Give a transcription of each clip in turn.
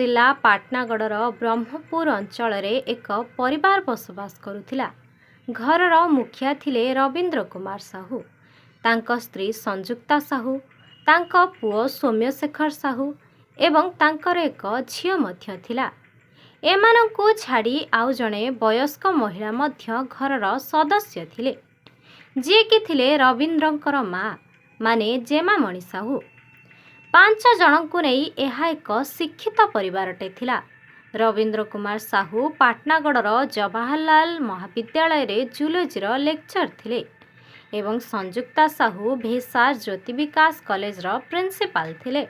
ଜିଲ୍ଲା ପାଟନାଗଡ଼ର ବ୍ରହ୍ମପୁର ଅଞ୍ଚଳରେ ଏକ ପରିବାର ବସବାସ କରୁଥିଲା। ଘରର ମୁଖିଆ ଥିଲେ ରବୀନ୍ଦ୍ର କୁମାର ସାହୁ, ତାଙ୍କ ସ୍ତ୍ରୀ ସଂଯୁକ୍ତା ସାହୁ, ତାଙ୍କ ପୁଅ ସୌମ୍ୟଶେଖର ସାହୁ ଏବଂ ତାଙ୍କର ଏକ ଝିଅ ମଧ୍ୟ ଥିଲା। ଏମାନଙ୍କୁ ଛାଡ଼ି ଆଉ ଜଣେ ବୟସ୍କ ମହିଳା ମଧ୍ୟ ଘରର ସଦସ୍ୟ ଥିଲେ, ଯିଏକି ଥିଲେ ରବୀନ୍ଦ୍ରଙ୍କର ମା, ମାନେ ଜେମାମଣି ସାହୁ। 5 ଜଣଙ୍କୁ ନେଇ ଏହା ଏକ ଶିକ୍ଷିତ ପରିବାରଟେ ଥିଲା। ରବୀନ୍ଦ୍ର କୁମାର ସାହୁ ପାଟନାଗଡ଼ର ଜବାହରଲାଲ ମହାବିଦ୍ୟାଳୟରେ ଜୁଲୋଜିର ଲେକ୍ଚର ଥିଲେ ଏବଂ ସଂଯୁକ୍ତା ସାହୁ ଭେସାର ଜ୍ୟୋତିବିକାଶ କଲେଜର ପ୍ରିନ୍ସିପାଲ ଥିଲେ।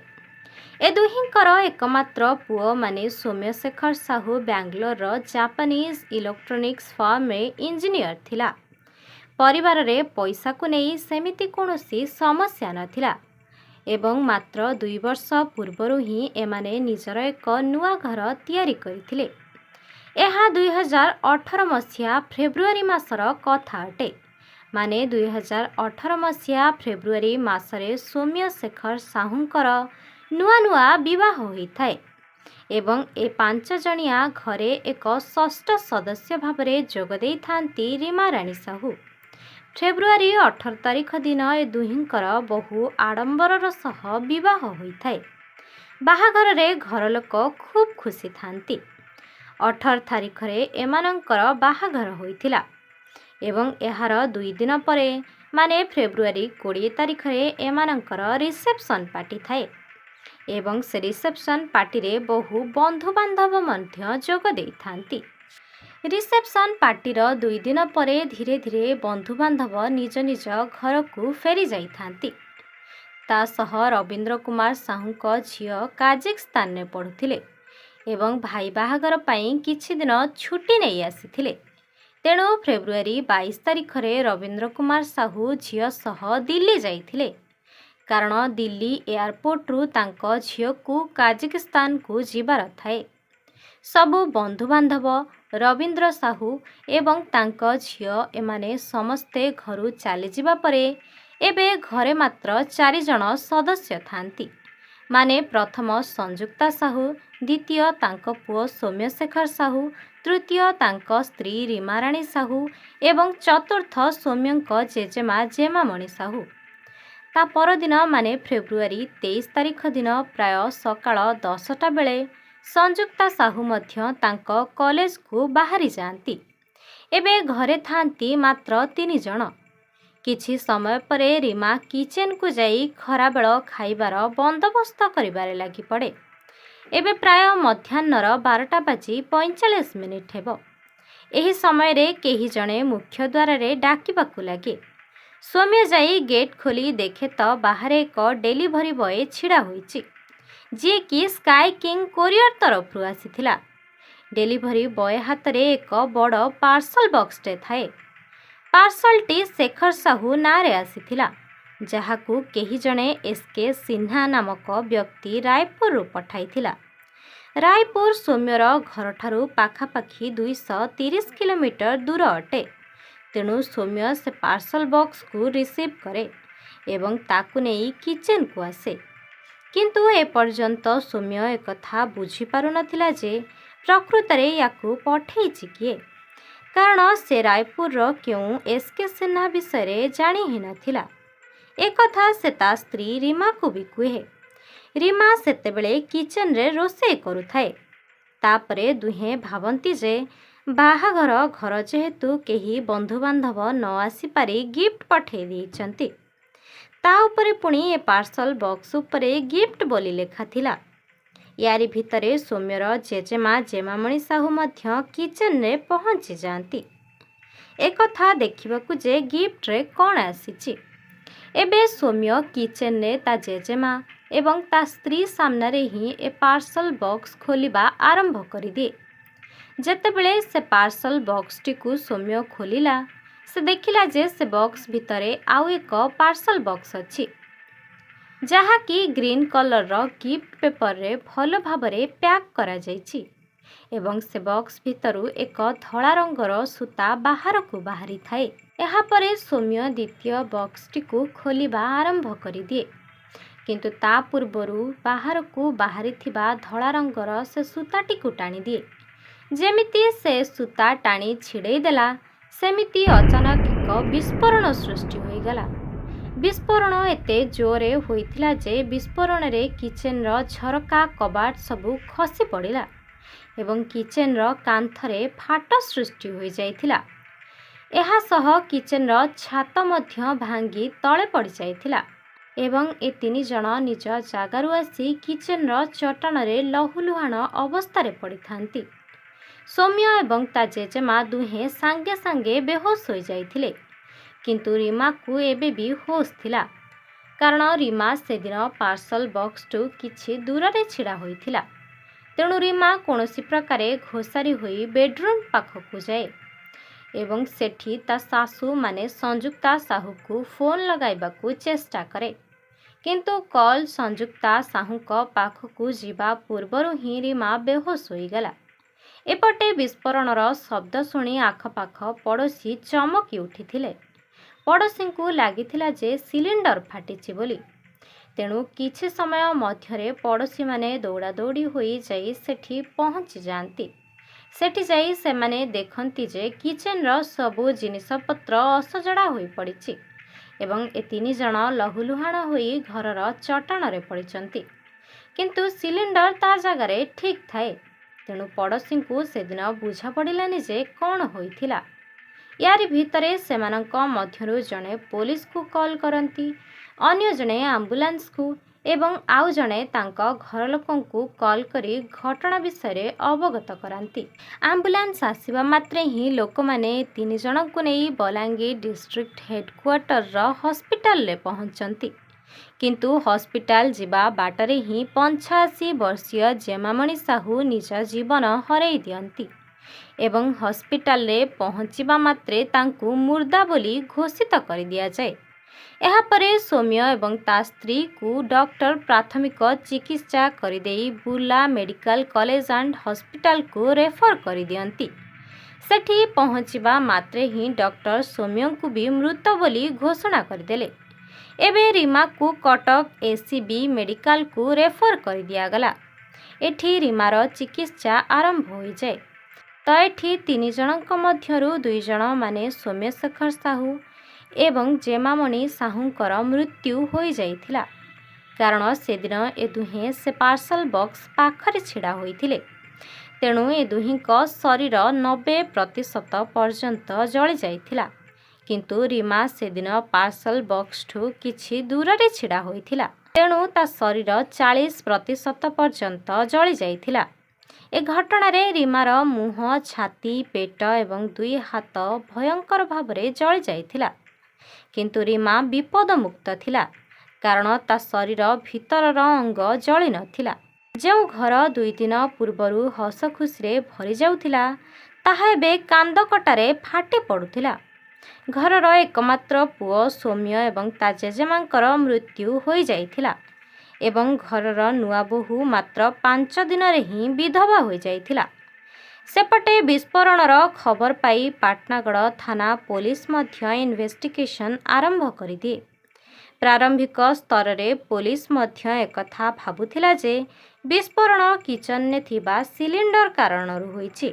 ଏ ଦୁହିଁଙ୍କର ଏକମାତ୍ର ପୁଅ, ମାନେ ସୌମ୍ୟଶେଖର ସାହୁ, ବାଙ୍ଗାଲୋରର ଜାପାନିଜ୍ ଇଲେକ୍ଟ୍ରୋନିକ୍ସ ଫାର୍ମରେ ଇଞ୍ଜିନିୟର ଥିଲା। ପରିବାରରେ ପଇସାକୁ ନେଇ ସେମିତି କୌଣସି ସମସ୍ୟା ନଥିଲା ଏବଂ ମାତ୍ର 2 ବର୍ଷ ପୂର୍ବରୁ ହିଁ ଏମାନେ ନିଜର ଏକ ନୂଆ ଘର ତିଆରି କରିଥିଲେ। ଏହା 2018 ମସିହା ଫେବୃଆରୀ ମାସର କଥା ଅଟେ। ମାନେ 2018 ମସିହା ଫେବୃଆରୀ ମାସରେ ସୌମ୍ୟଶେଖର ସାହୁଙ୍କର ନୂଆ ନୂଆ ବିବାହ ହୋଇଥାଏ ଏବଂ ଏ 5 ଜଣିଆ ଘରେ ଏକ ଷଷ୍ଠ ସଦସ୍ୟ ଭାବରେ ଯୋଗ ଦେଇଥାନ୍ତି ରୀମାରାଣୀ ସାହୁ। ଫେବୃଆରୀ 18 ତାରିଖ ଦିନ ଏ ଦୁହିଁଙ୍କର ବହୁ ଆଡ଼ମ୍ବରର ସହ ବିବାହ ହୋଇଥାଏ। ବାହାଘରରେ ଘର ଲୋକ ଖୁବ୍ ଖୁସି ଥାନ୍ତି। 18 ତାରିଖରେ ଏମାନଙ୍କର ବାହାଘର ହୋଇଥିଲା ଏବଂ ଏହାର 2 ଦିନ ପରେ, ମାନେ ଫେବୃଆରୀ 20 ତାରିଖରେ ଏମାନଙ୍କର ରିସେପସନ୍ ପାର୍ଟି ଥାଏ ଏବଂ ସେ ରିସେପସନ୍ ପାର୍ଟିରେ ବହୁ ବନ୍ଧୁବାନ୍ଧବ ମଧ୍ୟ ଯୋଗ ଦେଇଥାନ୍ତି। ରିସେପସନ୍ ପାର୍ଟିର 2 ଦିନ ପରେ ଧୀରେ ଧୀରେ ବନ୍ଧୁବାନ୍ଧବ ନିଜ ନିଜ ଘରକୁ ଫେରି ଯାଇଥାନ୍ତି। ତା ସହ ରବୀନ୍ଦ୍ର କୁମାର ସାହୁଙ୍କ ଝିଅ କାଜିକସ୍ତାନରେ ପଢ଼ୁଥିଲେ ଏବଂ ଭାଇ ବାହାଘର ପାଇଁ କିଛି ଦିନ ଛୁଟି ନେଇ ଆସିଥିଲେ। ତେଣୁ ଫେବୃଆରୀ 22 ତାରିଖରେ ରବୀନ୍ଦ୍ର କୁମାର ସାହୁ ଝିଅ ସହ ଦିଲ୍ଲୀ ଯାଇଥିଲେ, କାରଣ ଦିଲ୍ଲୀ ଏୟାରପୋର୍ଟରୁ ତାଙ୍କ ଝିଅକୁ କାଜିକିସ୍ତାନକୁ ଯିବାର ଥାଏ। ସବୁ ବନ୍ଧୁବାନ୍ଧବ, ରବୀନ୍ଦ୍ର ସାହୁ ଏବଂ ତାଙ୍କ ଝିଅ, ଏମାନେ ସମସ୍ତେ ଘରୁ ଚାଲିଯିବା ପରେ ଏବେ ଘରେ ମାତ୍ର ଚାରିଜଣ ସଦସ୍ୟ ଥାନ୍ତି। ମାନେ ପ୍ରଥମ ସଂଯୁକ୍ତା ସାହୁ, ଦ୍ୱିତୀୟ ତାଙ୍କ ପୁଅ ସୌମ୍ୟଶେଖର ସାହୁ, ତୃତୀୟ ତାଙ୍କ ସ୍ତ୍ରୀ ରୀମାରାଣୀ ସାହୁ ଏବଂ ଚତୁର୍ଥ ସୌମ୍ୟଙ୍କ ଜେଜେମା ଜେମାମଣି ସାହୁ। ତା ପରଦିନ, ମାନେ ଫେବୃଆରୀ 23 ତାରିଖ ଦିନ ପ୍ରାୟ ସକାଳ 10ଟା ବେଳେ ସଂଯୁକ୍ତା ସାହୁ ମଧ୍ୟ ତାଙ୍କ କଲେଜକୁ ବାହାରି ଯାଆନ୍ତି। ଏବେ ଘରେ ଥାନ୍ତି ମାତ୍ର ତିନି ଜଣ। କିଛି ସମୟ ପରେ ରୀମା କିଚେନକୁ ଯାଇ ଖରାବେଳ ଖାଇବାର ବନ୍ଦୋବସ୍ତ କରିବାରେ ଲାଗିପଡ଼େ। ଏବେ ପ୍ରାୟ ମଧ୍ୟାହ୍ନର 12ଟା ବାଜି 45 ମିନିଟ୍ ହେବ। ଏହି ସମୟରେ କେହି ଜଣେ ମୁଖ୍ୟ ଦ୍ୱାରରେ ଡାକିବାକୁ ଲାଗେ। ସୌମ୍ୟ ଯାଇ ଗେଟ୍ ଖୋଲି ଦେଖେ ତ ବାହାରେ ଏକ ଡେଲିଭରି ବୟ ଛିଡ଼ା ହୋଇଛି, ଯିଏକି ସ୍କାଏ କିଙ୍ଗ କୋରିଅର ତରଫରୁ ଆସିଥିଲା। ଡେଲିଭରି ବୟ ହାତରେ ଏକ ବଡ଼ ପାର୍ସଲ ବକ୍ସଟେ ଥାଏ। ପାର୍ସଲଟି ଶେଖର ସାହୁ ନାଁରେ ଆସିଥିଲା, ଯାହାକୁ କେହି ଜଣେ ଏସ୍ କେ ସିହ୍ନା ନାମକ ବ୍ୟକ୍ତି ରାୟପୁରରୁ ପଠାଇଥିଲା। ରାୟପୁର ସୌମ୍ୟର ଘରଠାରୁ ପାଖାପାଖି 230 କିଲୋମିଟର ଦୂର ଅଟେ। ତେଣୁ ସୌମ୍ୟ ସେ ପାର୍ସଲ ବକ୍ସକୁ ରିସିଭ୍ କରେ ଏବଂ ତାକୁ ନେଇ କିଚେନକୁ ଆସେ। କିନ୍ତୁ ଏପର୍ଯ୍ୟନ୍ତ ସୌମ୍ୟ ଏକଥା ବୁଝିପାରୁନଥିଲା ଯେ ପ୍ରକୃତରେ ୟାକୁ ପଠେଇଛି କିଏ, କାରଣ ସେ ରାୟପୁରର କେଉଁ ଏସ୍ କେ ସିହ୍ନା ବିଷୟରେ ଜାଣି ହିଁ ନଥିଲା। ଏକଥା ସେ ତା ସ୍ତ୍ରୀ ରୀମାକୁ ବି କୁହେ। ରୀମା ସେତେବେଳେ କିଚେନରେ ରୋଷେଇ କରୁଥାଏ। ତାପରେ ଦୁହେଁ ଭାବନ୍ତି ଯେ ବାହାଘର ଘର ଯେହେତୁ କେହି ବନ୍ଧୁବାନ୍ଧବ ନ ଆସିପାରି ଗିଫ୍ଟ ପଠେଇ ଦେଇଛନ୍ତି, ତା ଉପରେ ପୁଣି ଏ ପାର୍ସଲ ବକ୍ସ ଉପରେ ଗିଫ୍ଟ ବୋଲି ଲେଖା ଥିଲା। ୟାରି ଭିତରେ ସୌମ୍ୟର ଜେଜେମା ଜେମାମଣି ସାହୁ ମଧ୍ୟ କିଚେନରେ ପହଞ୍ଚି ଯାଆନ୍ତି ଏକଥା ଦେଖିବାକୁ ଯେ ଗିଫ୍ଟରେ କ'ଣ ଆସିଛି। ଏବେ ସୌମ୍ୟ କିଚେନରେ ତା ଜେଜେମା ଏବଂ ତା ସ୍ତ୍ରୀ ସାମ୍ନାରେ ହିଁ ଏ ପାର୍ସଲ ବକ୍ସ ଖୋଲିବା ଆରମ୍ଭ କରିଦିଏ। ଯେତେବେଳେ ସେ ପାର୍ସଲ ବକ୍ସଟିକୁ ସୌମ୍ୟ ଖୋଲିଲା, ସେ ଦେଖିଲା ଯେ ସେ ବକ୍ସ ଭିତରେ ଆଉ ଏକ ପାର୍ସଲ ବକ୍ସ ଅଛି, ଯାହାକି ଗ୍ରୀନ୍ କଲର୍ର ଗିଫ୍ଟ ପେପରରେ ଭଲ ଭାବରେ ପ୍ୟାକ୍ କରାଯାଇଛି ଏବଂ ସେ ବକ୍ସ ଭିତରୁ ଏକ ଧଳା ରଙ୍ଗର ସୂତା ବାହାରକୁ ବାହାରିଥାଏ। ଏହାପରେ ସୌମ୍ୟ ଦ୍ୱିତୀୟ ବକ୍ସଟିକୁ ଖୋଲିବା ଆରମ୍ଭ କରିଦିଏ। କିନ୍ତୁ ତା ପୂର୍ବରୁ ବାହାରକୁ ବାହାରିଥିବା ଧଳା ରଙ୍ଗର ସେ ସୂତାଟିକୁ ଟାଣିଦିଏ। ଯେମିତି ସେ ସୂତା ଟାଣି ଛିଡ଼େଇ ଦେଲା, ସେମିତି ଅଚାନକ ଏକ ବିସ୍ଫୋରଣ ସୃଷ୍ଟି ହୋଇଗଲା। ବିସ୍ଫୋରଣ ଏତେ ଜୋରରେ ହୋଇଥିଲା ଯେ ବିସ୍ଫୋରଣରେ କିଚେନ୍ର ଝରକା କବାଟ ସବୁ ଖସି ପଡ଼ିଲା ଏବଂ କିଚେନ୍ର କାନ୍ଥରେ ଫାଟ ସୃଷ୍ଟି ହୋଇଯାଇଥିଲା। ଏହା ସହ କିଚେନ୍ର ଛାତ ମଧ୍ୟ ଭାଙ୍ଗି ତଳେ ପଡ଼ିଯାଇଥିଲା ଏବଂ ଏ ତିନି ଜଣ ନିଜ ଜାଗାରୁ ଆସି କିଚେନ୍ର ଚଟାଣରେ ଲହୁଲୁହାଣ ଅବସ୍ଥାରେ ପଡ଼ିଥାନ୍ତି। ସୌମ୍ୟ ଏବଂ ତା ଜେଜେମା ଦୁହେଁ ସାଙ୍ଗେ ସାଙ୍ଗେ ବେହୋସ ହୋଇଯାଇଥିଲେ, କିନ୍ତୁ ରୀମାକୁ ଏବେ ବି ହୋସ୍ ଥିଲା, କାରଣ ରୀମା ସେଦିନ ପାର୍ସଲ ବକ୍ସଠୁ କିଛି ଦୂରରେ ଛିଡ଼ା ହୋଇଥିଲା। ତେଣୁ ରୀମା କୌଣସି ପ୍ରକାରେ ଘୋଷାରି ହୋଇ ବେଡ୍ରୁମ୍ ପାଖକୁ ଯାଏ ଏବଂ ସେଠି ତା ଶାଶୁ ମାନେ ସଂଯୁକ୍ତା ସାହୁକୁ ଫୋନ୍ ଲଗାଇବାକୁ ଚେଷ୍ଟା କରେ। କିନ୍ତୁ କଲ୍ ସଂଯୁକ୍ତା ସାହୁଙ୍କ ପାଖକୁ ଯିବା ପୂର୍ବରୁ ହିଁ ରୀମା ବେହୋସ ହୋଇଗଲା। ଏପଟେ ବିସ୍ଫୋରଣର ଶବ୍ଦ ଶୁଣି ଆଖପାଖ ପଡ଼ୋଶୀ ଚମକି ଉଠିଥିଲେ। ପଡ଼ୋଶୀଙ୍କୁ ଲାଗିଥିଲା ଯେ ସିଲିଣ୍ଡର ଫାଟିଛି ବୋଲି। ତେଣୁ କିଛି ସମୟ ମଧ୍ୟରେ ପଡ଼ୋଶୀମାନେ ଦୌଡ଼ାଦୌଡ଼ି ହୋଇ ଯାଇ ସେଠି ପହଞ୍ଚି ଯାଆନ୍ତି। ସେଠି ଯାଇ ସେମାନେ ଦେଖନ୍ତି ଯେ କିଚେନ୍ର ସବୁ ଜିନିଷପତ୍ର ଅସଜଡ଼ା ହୋଇପଡ଼ିଛି ଏବଂ ଏ ତିନି ଜଣ ଲହୁଲୁହାଣ ହୋଇ ଘରର ଚଟାଣରେ ପଡ଼ିଛନ୍ତି, କିନ୍ତୁ ସିଲିଣ୍ଡର ତା ଜାଗାରେ ଠିକ୍ ଥାଏ। ତେଣୁ ପଡ଼ୋଶୀଙ୍କୁ ସେଦିନ ବୁଝା ପଡ଼ିଲାନି ଯେ କ'ଣ ହୋଇଥିଲା। ୟାରି ଭିତରେ ସେମାନଙ୍କ ମଧ୍ୟରୁ ଜଣେ ପୋଲିସକୁ କଲ୍ କରନ୍ତି, ଅନ୍ୟ ଜଣେ ଆମ୍ବୁଲାନ୍ସକୁ ଏବଂ ଆଉ ଜଣେ ତାଙ୍କ ଘର ଲୋକଙ୍କୁ କଲ୍ କରି ଘଟଣା ବିଷୟରେ ଅବଗତ କରାନ୍ତି। ଆମ୍ବୁଲାନ୍ସ ଆସିବା ମାତ୍ରେ ହିଁ ଲୋକମାନେ ତିନି ଜଣଙ୍କୁ ନେଇ ବଲାଙ୍ଗୀର ଡିଷ୍ଟ୍ରିକ୍ଟ ହେଡ଼କ୍ୱାର୍ଟରର ହସ୍ପିଟାଲରେ ପହଞ୍ଚନ୍ତି। କିନ୍ତୁ ହସ୍ପିଟାଲ ଯିବା ବାଟରେ ହିଁ 85 ବର୍ଷୀୟ ଜେମାମଣି ସାହୁ ନିଜ ଜୀବନ ହରାଇ ଦିଅନ୍ତି ଏବଂ ହସ୍ପିଟାଲରେ ପହଞ୍ଚିବା ମାତ୍ରେ ତାଙ୍କୁ ମୁର୍ଦ୍ଦା ବୋଲି ଘୋଷିତ କରିଦିଆଯାଏ। ଏହାପରେ ସୌମ୍ୟ ଏବଂ ତା ସ୍ତ୍ରୀକୁ ଡକ୍ଟର ପ୍ରାଥମିକ ଚିକିତ୍ସା କରିଦେଇ ବୁର୍ଲା ମେଡ଼ିକାଲ କଲେଜ ଆଣ୍ଡ ହସ୍ପିଟାଲକୁ ରେଫର କରିଦିଅନ୍ତି। ସେଠି ପହଞ୍ଚିବା ମାତ୍ରେ ହିଁ ଡକ୍ଟର ସୌମ୍ୟଙ୍କୁ ବି ମୃତ ବୋଲି ଘୋଷଣା କରିଦେଲେ। ଏବେ ରୀମାକୁ କଟକ ଏସ୍ସିବି ମେଡ଼ିକାଲକୁ ରେଫର କରିଦିଆଗଲା। ଏଠି ରୀମାର ଚିକିତ୍ସା ଆରମ୍ଭ ହୋଇଯାଏ। ତ ଏଠି ତିନି ଜଣଙ୍କ ମଧ୍ୟରୁ ଦୁଇ ଜଣ ମାନେ ସୌମ୍ୟଶେଖର ସାହୁ ଏବଂ ଜେମାମଣି ସାହୁଙ୍କର ମୃତ୍ୟୁ ହୋଇଯାଇଥିଲା, କାରଣ ସେଦିନ ଏ ଦୁହେଁ ସେ ପାର୍ସଲ ବକ୍ସ ପାଖରେ ଛିଡ଼ା ହୋଇଥିଲେ। ତେଣୁ ଏ ଦୁହିଁଙ୍କ ଶରୀର 90% ପର୍ଯ୍ୟନ୍ତ ଜଳିଯାଇଥିଲା, କିନ୍ତୁ ରୀମା ସେଦିନ ପାର୍ସଲ ବକ୍ସଠୁ କିଛି ଦୂରରେ ଛିଡ଼ା ହୋଇଥିଲା, ତେଣୁ ତା ଶରୀର 40% ପର୍ଯ୍ୟନ୍ତ ଜଳିଯାଇଥିଲା। ଏ ଘଟଣାରେ ରୀମାର ମୁହଁ, ଛାତି, ପେଟ ଏବଂ ଦୁଇ ହାତ ଭୟଙ୍କର ଭାବରେ ଜଳିଯାଇଥିଲା। କିନ୍ତୁ ରୀମା ବିପଦମୁକ୍ତ ଥିଲା, କାରଣ ତା ଶରୀର ଭିତରର ଅଙ୍ଗ ଜଳିନଥିଲା। ଯେଉଁ ଘର ଦୁଇ ଦିନ ପୂର୍ବରୁ ହସଖୁସିରେ ଭରିଯାଉଥିଲା, ତାହା ଏବେ କାନ୍ଦକଟାରେ ଫାଟି ପଡ଼ୁଥିଲା। ଘରର ଏକମାତ୍ର ପୁଅ ସୌମ୍ୟ ଏବଂ ତା ଜେଜେମାଙ୍କର ମୃତ୍ୟୁ ହୋଇଯାଇଥିଲା ଏବଂ ଘରର ନୂଆ ବୋହୂ ମାତ୍ର 5 ଦିନରେ ହିଁ ବିଧବା ହୋଇଯାଇଥିଲା। ସେପଟେ ବିସ୍ଫୋରଣର ଖବର ପାଇ ପାଟଣାଗଡ଼ ଥାନା ପୋଲିସ ମଧ୍ୟ ଇନଭେଷ୍ଟିଗେସନ୍ ଆରମ୍ଭ କରିଦିଏ। ପ୍ରାରମ୍ଭିକ ସ୍ତରରେ ପୋଲିସ ମଧ୍ୟ ଏକଥା ଭାବୁଥିଲା ଯେ ବିସ୍ଫୋରଣ କିଚେନରେ ଥିବା ସିଲିଣ୍ଡର କାରଣରୁ ହୋଇଛି।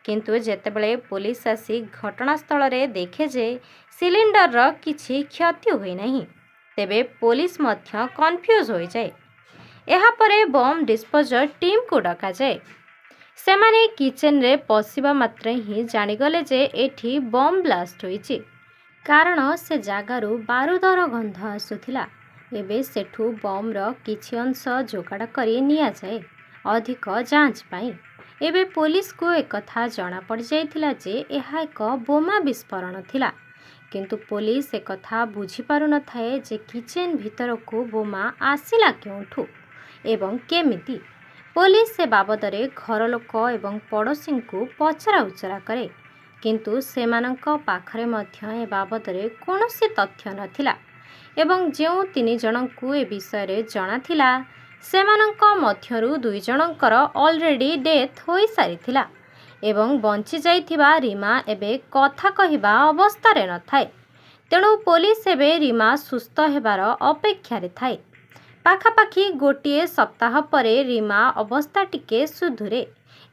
କିନ୍ତୁ ଯେତେବେଳେ ପୋଲିସ ଆସି ଘଟଣାସ୍ଥଳରେ ଦେଖେ ଯେ ସିଲିଣ୍ଡରର କିଛି କ୍ଷତି ହୋଇନାହିଁ, ତେବେ ପୋଲିସ ମଧ୍ୟ କନଫ୍ୟୁଜ୍ ହୋଇଯାଏ। ଏହାପରେ ବମ୍ ଡିସ୍ପୋଜର ଟିମ୍କୁ ଡକାଯାଏ। ସେମାନେ କିଚେନରେ ପଶିବା ମାତ୍ରେ ହିଁ ଜାଣିଗଲେ ଯେ ଏଠି ବମ୍ ବ୍ଲାଷ୍ଟ ହୋଇଛି, କାରଣ ସେ ଜାଗାରୁ ବାରୁଦର ଗନ୍ଧ ଆସୁଥିଲା। ଏବେ ସେଠୁ ବମ୍ର କିଛି ଅଂଶ ଯୋଗାଡ଼ କରି ନିଆଯାଏ ଅଧିକ ଯାଞ୍ଚ ପାଇଁ। ଏବେ ପୋଲିସକୁ ଏକଥା ଜଣାପଡ଼ିଯାଇଥିଲା ଯେ ଏହା ଏକ ବୋମା ବିସ୍ଫୋରଣ ଥିଲା, କିନ୍ତୁ ପୋଲିସ ଏକଥା ବୁଝିପାରୁନଥାଏ ଯେ କିଚେନ୍ ଭିତରକୁ ବୋମା ଆସିଲା କେଉଁଠୁ ଏବଂ କେମିତି। ପୋଲିସ ସେ ବାବଦରେ ଘର ଲୋକ ଏବଂ ପଡ଼ୋଶୀଙ୍କୁ ପଚରାଉଚରା କରେ, କିନ୍ତୁ ସେମାନଙ୍କ ପାଖରେ ମଧ୍ୟ ଏ ବାବଦରେ କୌଣସି ତଥ୍ୟ ନଥିଲା ଏବଂ ଯେଉଁ ତିନି ଜଣଙ୍କୁ ଏ ବିଷୟରେ ଜଣାଥିଲା, ସେମାନଙ୍କ ମଧ୍ୟରୁ ଦୁଇ ଜଣଙ୍କର ଅଲରେଡ଼ି ଡେଥ୍ ହୋଇସାରିଥିଲା ଏବଂ ବଞ୍ଚିଯାଇଥିବା ରୀମା ଏବେ କଥା କହିବା ଅବସ୍ଥାରେ ନଥାଏ। ତେଣୁ ପୋଲିସ ଏବେ ରୀମା ସୁସ୍ଥ ହେବାର ଅପେକ୍ଷାରେ ଥାଏ। ପାଖାପାଖି ଗୋଟିଏ ସପ୍ତାହ ପରେ ରୀମା ଅବସ୍ଥା ଟିକେ ସୁଧୁରେ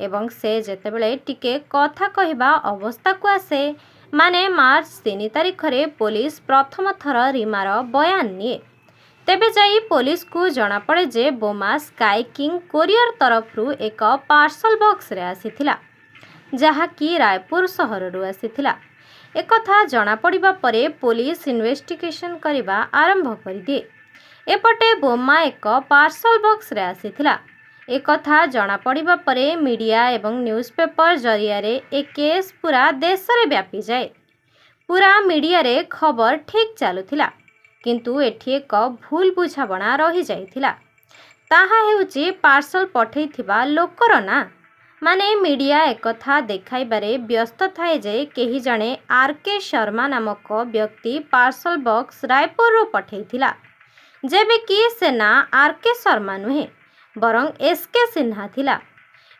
ଏବଂ ସେ ଯେତେବେଳେ ଟିକେ କଥା କହିବା ଅବସ୍ଥାକୁ ଆସେ, ମାନେ ମାର୍ଚ୍ଚ 3 ତାରିଖରେ ପୋଲିସ ପ୍ରଥମ ଥର ରୀମାର ବୟାନ ନିଏ। ତେବେ ଯାଇ ପୋଲିସକୁ ଜଣାପଡ଼େ ଯେ ବୋମା ସ୍କାଏ କିଙ୍ଗ କୋରିଅର ତରଫରୁ ଏକ ପାର୍ସଲ ବକ୍ସରେ ଆସିଥିଲା, ଯାହାକି ରାୟପୁର ସହରରୁ ଆସିଥିଲା। ଏକଥା ଜଣାପଡ଼ିବା ପରେ ପୋଲିସ ଇନଭେଷ୍ଟିଗେସନ କରିବା ଆରମ୍ଭ କରିଦିଏ। ଏପଟେ ବୋମା ଏକ ପାର୍ସଲ ବକ୍ସରେ ଆସିଥିଲା, ଏକଥା ଜଣାପଡ଼ିବା ପରେ ମିଡ଼ିଆ ଏବଂ ନ୍ୟୁଜ୍ ପେପର ଜରିଆରେ ଏ କେସ୍ ପୁରା ଦେଶରେ ବ୍ୟାପିଯାଏ। ପୁରା ମିଡ଼ିଆରେ ଖବର ଠିକ୍ ଚାଲୁଥିଲା, କିନ୍ତୁ ଏଠି ଏକ ଭୁଲ ବୁଝାମଣା ରହିଯାଇଥିଲା। ତାହା ହେଉଛି ପାର୍ସଲ ପଠେଇଥିବା ଲୋକର ନାଁ। ମାନେ ମିଡ଼ିଆ ଏକଥା ଦେଖାଇବାରେ ବ୍ୟସ୍ତ ଥାଏ ଯେ କେହି ଜଣେ ଆର୍ କେ ଶର୍ମା ନାମକ ବ୍ୟକ୍ତି ପାର୍ସଲ ବକ୍ସ ରାୟପୁରରୁ ପଠେଇଥିଲା, ଯେବେ କି ସେ ନାଁ ଆର୍ କେ ଶର୍ମା ନୁହେଁ, ବରଂ ଏସ୍ କେ ସିହ୍ନା ଥିଲା।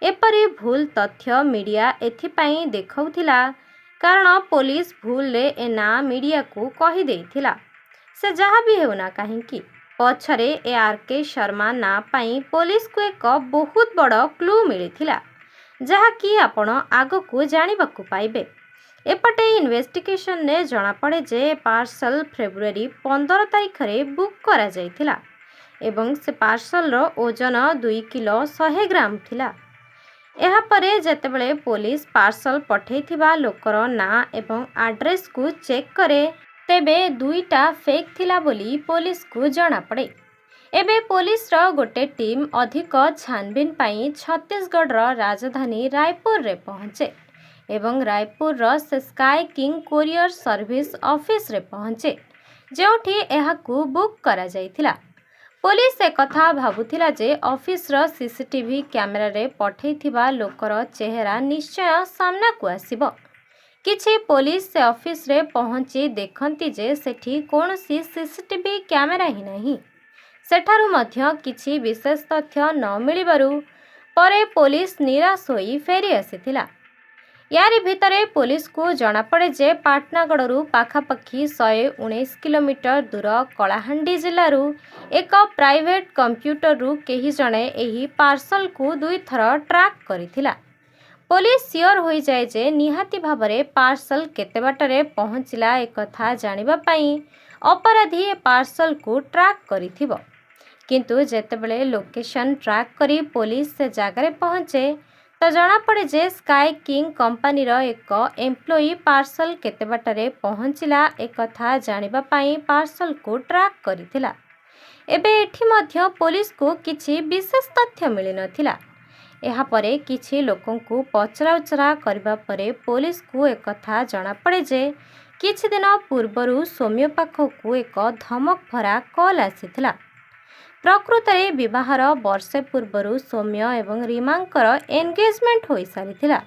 ଏପରି ଭୁଲ ତଥ୍ୟ ମିଡ଼ିଆ ଏଥିପାଇଁ ଦେଖାଉଥିଲା, କାରଣ ପୋଲିସ ଭୁଲରେ ଏ ନାଁ ମିଡ଼ିଆକୁ କହିଦେଇଥିଲା। ସେ ଯାହା ବି ହେଉନା କାହିଁକି, ପଛରେ ଏ ଆର୍ କେ ଶର୍ମା ନାଁ ପାଇଁ ପୋଲିସକୁ ଏକ ବହୁତ ବଡ଼ କ୍ଲୁ ମିଳିଥିଲା, ଯାହାକି ଆପଣ ଆଗକୁ ଜାଣିବାକୁ ପାଇବେ। ଏପଟେ ଇନଭେଷ୍ଟିଗେସନରେ ଜଣାପଡ଼େ ଯେ ପାର୍ସଲ ଫେବୃଆରୀ 15 ତାରିଖରେ ବୁକ୍ କରାଯାଇଥିଲା ଏବଂ ସେ ପାର୍ସଲର ଓଜନ 2 କିଲୋ 100 ଗ୍ରାମ ଥିଲା। ଏହାପରେ ଯେତେବେଳେ ପୋଲିସ ପାର୍ସଲ ପଠେଇଥିବା ଲୋକର ନାଁ ଏବଂ ଆଡ୍ରେସକୁ ଚେକ୍ କରେ, ତେବେ ଦୁଇଟା ଫେକ୍ ଥିଲା ବୋଲି ପୋଲିସକୁ ଜଣାପଡ଼େ। ଏବେ ପୋଲିସର ଗୋଟେ ଟିମ୍ ଅଧିକ ଛାନଭିନ ପାଇଁ ଛତିଶଗଡ଼ର ରାଜଧାନୀ ରାୟପୁରରେ ପହଞ୍ଚେ ଏବଂ ରାୟପୁରର ସେ ସ୍କାଏ କିଙ୍ଗ କୋରିଅର ସର୍ଭିସ ଅଫିସରେ ପହଞ୍ଚେ, ଯେଉଁଠି ଏହାକୁ ବୁକ୍ କରାଯାଇଥିଲା। ପୋଲିସ ଏକଥା ଭାବୁଥିଲା ଯେ ଅଫିସର ସିସିଟିଭି କ୍ୟାମେରାରେ ପଠେଇଥିବା ଲୋକର ଚେହେରା ନିଶ୍ଚୟ ସାମ୍ନାକୁ ଆସିବ। କିଛି ପୋଲିସ ସେ ଅଫିସରେ ପହଞ୍ଚି ଦେଖନ୍ତି ଯେ ସେଠି କୌଣସି ସିସିଟିଭି କ୍ୟାମେରା ହିଁ ନାହିଁ। ସେଠାରୁ ମଧ୍ୟ କିଛି ବିଶେଷ ତଥ୍ୟ ନ ମିଳିବାରୁ ପରେ ପୋଲିସ ନିରାଶ ହୋଇ ଫେରି ଆସିଥିଲା। ୟାରି ଭିତରେ ପୋଲିସକୁ ଜଣାପଡ଼େ ଯେ ପାଟନାଗଡ଼ରୁ ପାଖାପାଖି 119 କିଲୋମିଟର ଦୂର କଳାହାଣ୍ଡି ଜିଲ୍ଲାରୁ ଏକ ପ୍ରାଇଭେଟ କମ୍ପ୍ୟୁଟରରୁ କେହି ଜଣେ ଏହି ପାର୍ସଲକୁ ଦୁଇଥର ଟ୍ରାକ୍ କରିଥିଲା। ପୋଲିସ ସିଓର ହୋଇଯାଏ ଯେ ନିହାତି ଭାବରେ ପାର୍ସଲ କେତେ ବାଟରେ ପହଞ୍ଚିଲା, ଏକଥା ଜାଣିବା ପାଇଁ ଅପରାଧୀ ଏ ପାର୍ସଲକୁ ଟ୍ରାକ୍ କରିଥିବ। କିନ୍ତୁ ଯେତେବେଳେ ଲୋକେସନ ଟ୍ରାକ୍ କରି ପୋଲିସ ସେ ଜାଗାରେ ପହଞ୍ଚେ, ତ ଜଣାପଡ଼େ ଯେ ସ୍କାଏ କିଙ୍ଗ କମ୍ପାନୀର ଏକ ଏମ୍ପ୍ଲୋୟି ପାର୍ସଲ କେତେ ବାଟରେ ପହଞ୍ଚିଲା, ଏକଥା ଜାଣିବା ପାଇଁ ପାର୍ସଲକୁ ଟ୍ରାକ୍ କରିଥିଲା। ଏବେ ଏଠି ମଧ୍ୟ ପୋଲିସକୁ କିଛି ବିଶେଷ ତଥ୍ୟ ମିଳିନଥିଲା। ଏହାପରେ କିଛି ଲୋକଙ୍କୁ ପଚରାଉଚରା କରିବା ପରେ ପୋଲିସକୁ ଏକଥା ଜଣାପଡ଼େ ଯେ କିଛି ଦିନ ପୂର୍ବରୁ ସୌମ୍ୟ ପାଖକୁ ଏକ ଧମକ ଭରା କଲ୍ ଆସିଥିଲା। ପ୍ରକୃତରେ ବିବାହର ବର୍ଷେ ପୂର୍ବରୁ ସୌମ୍ୟ ଏବଂ ରୀମାଙ୍କର ଏନଗେଜମେଣ୍ଟ ହୋଇସାରିଥିଲା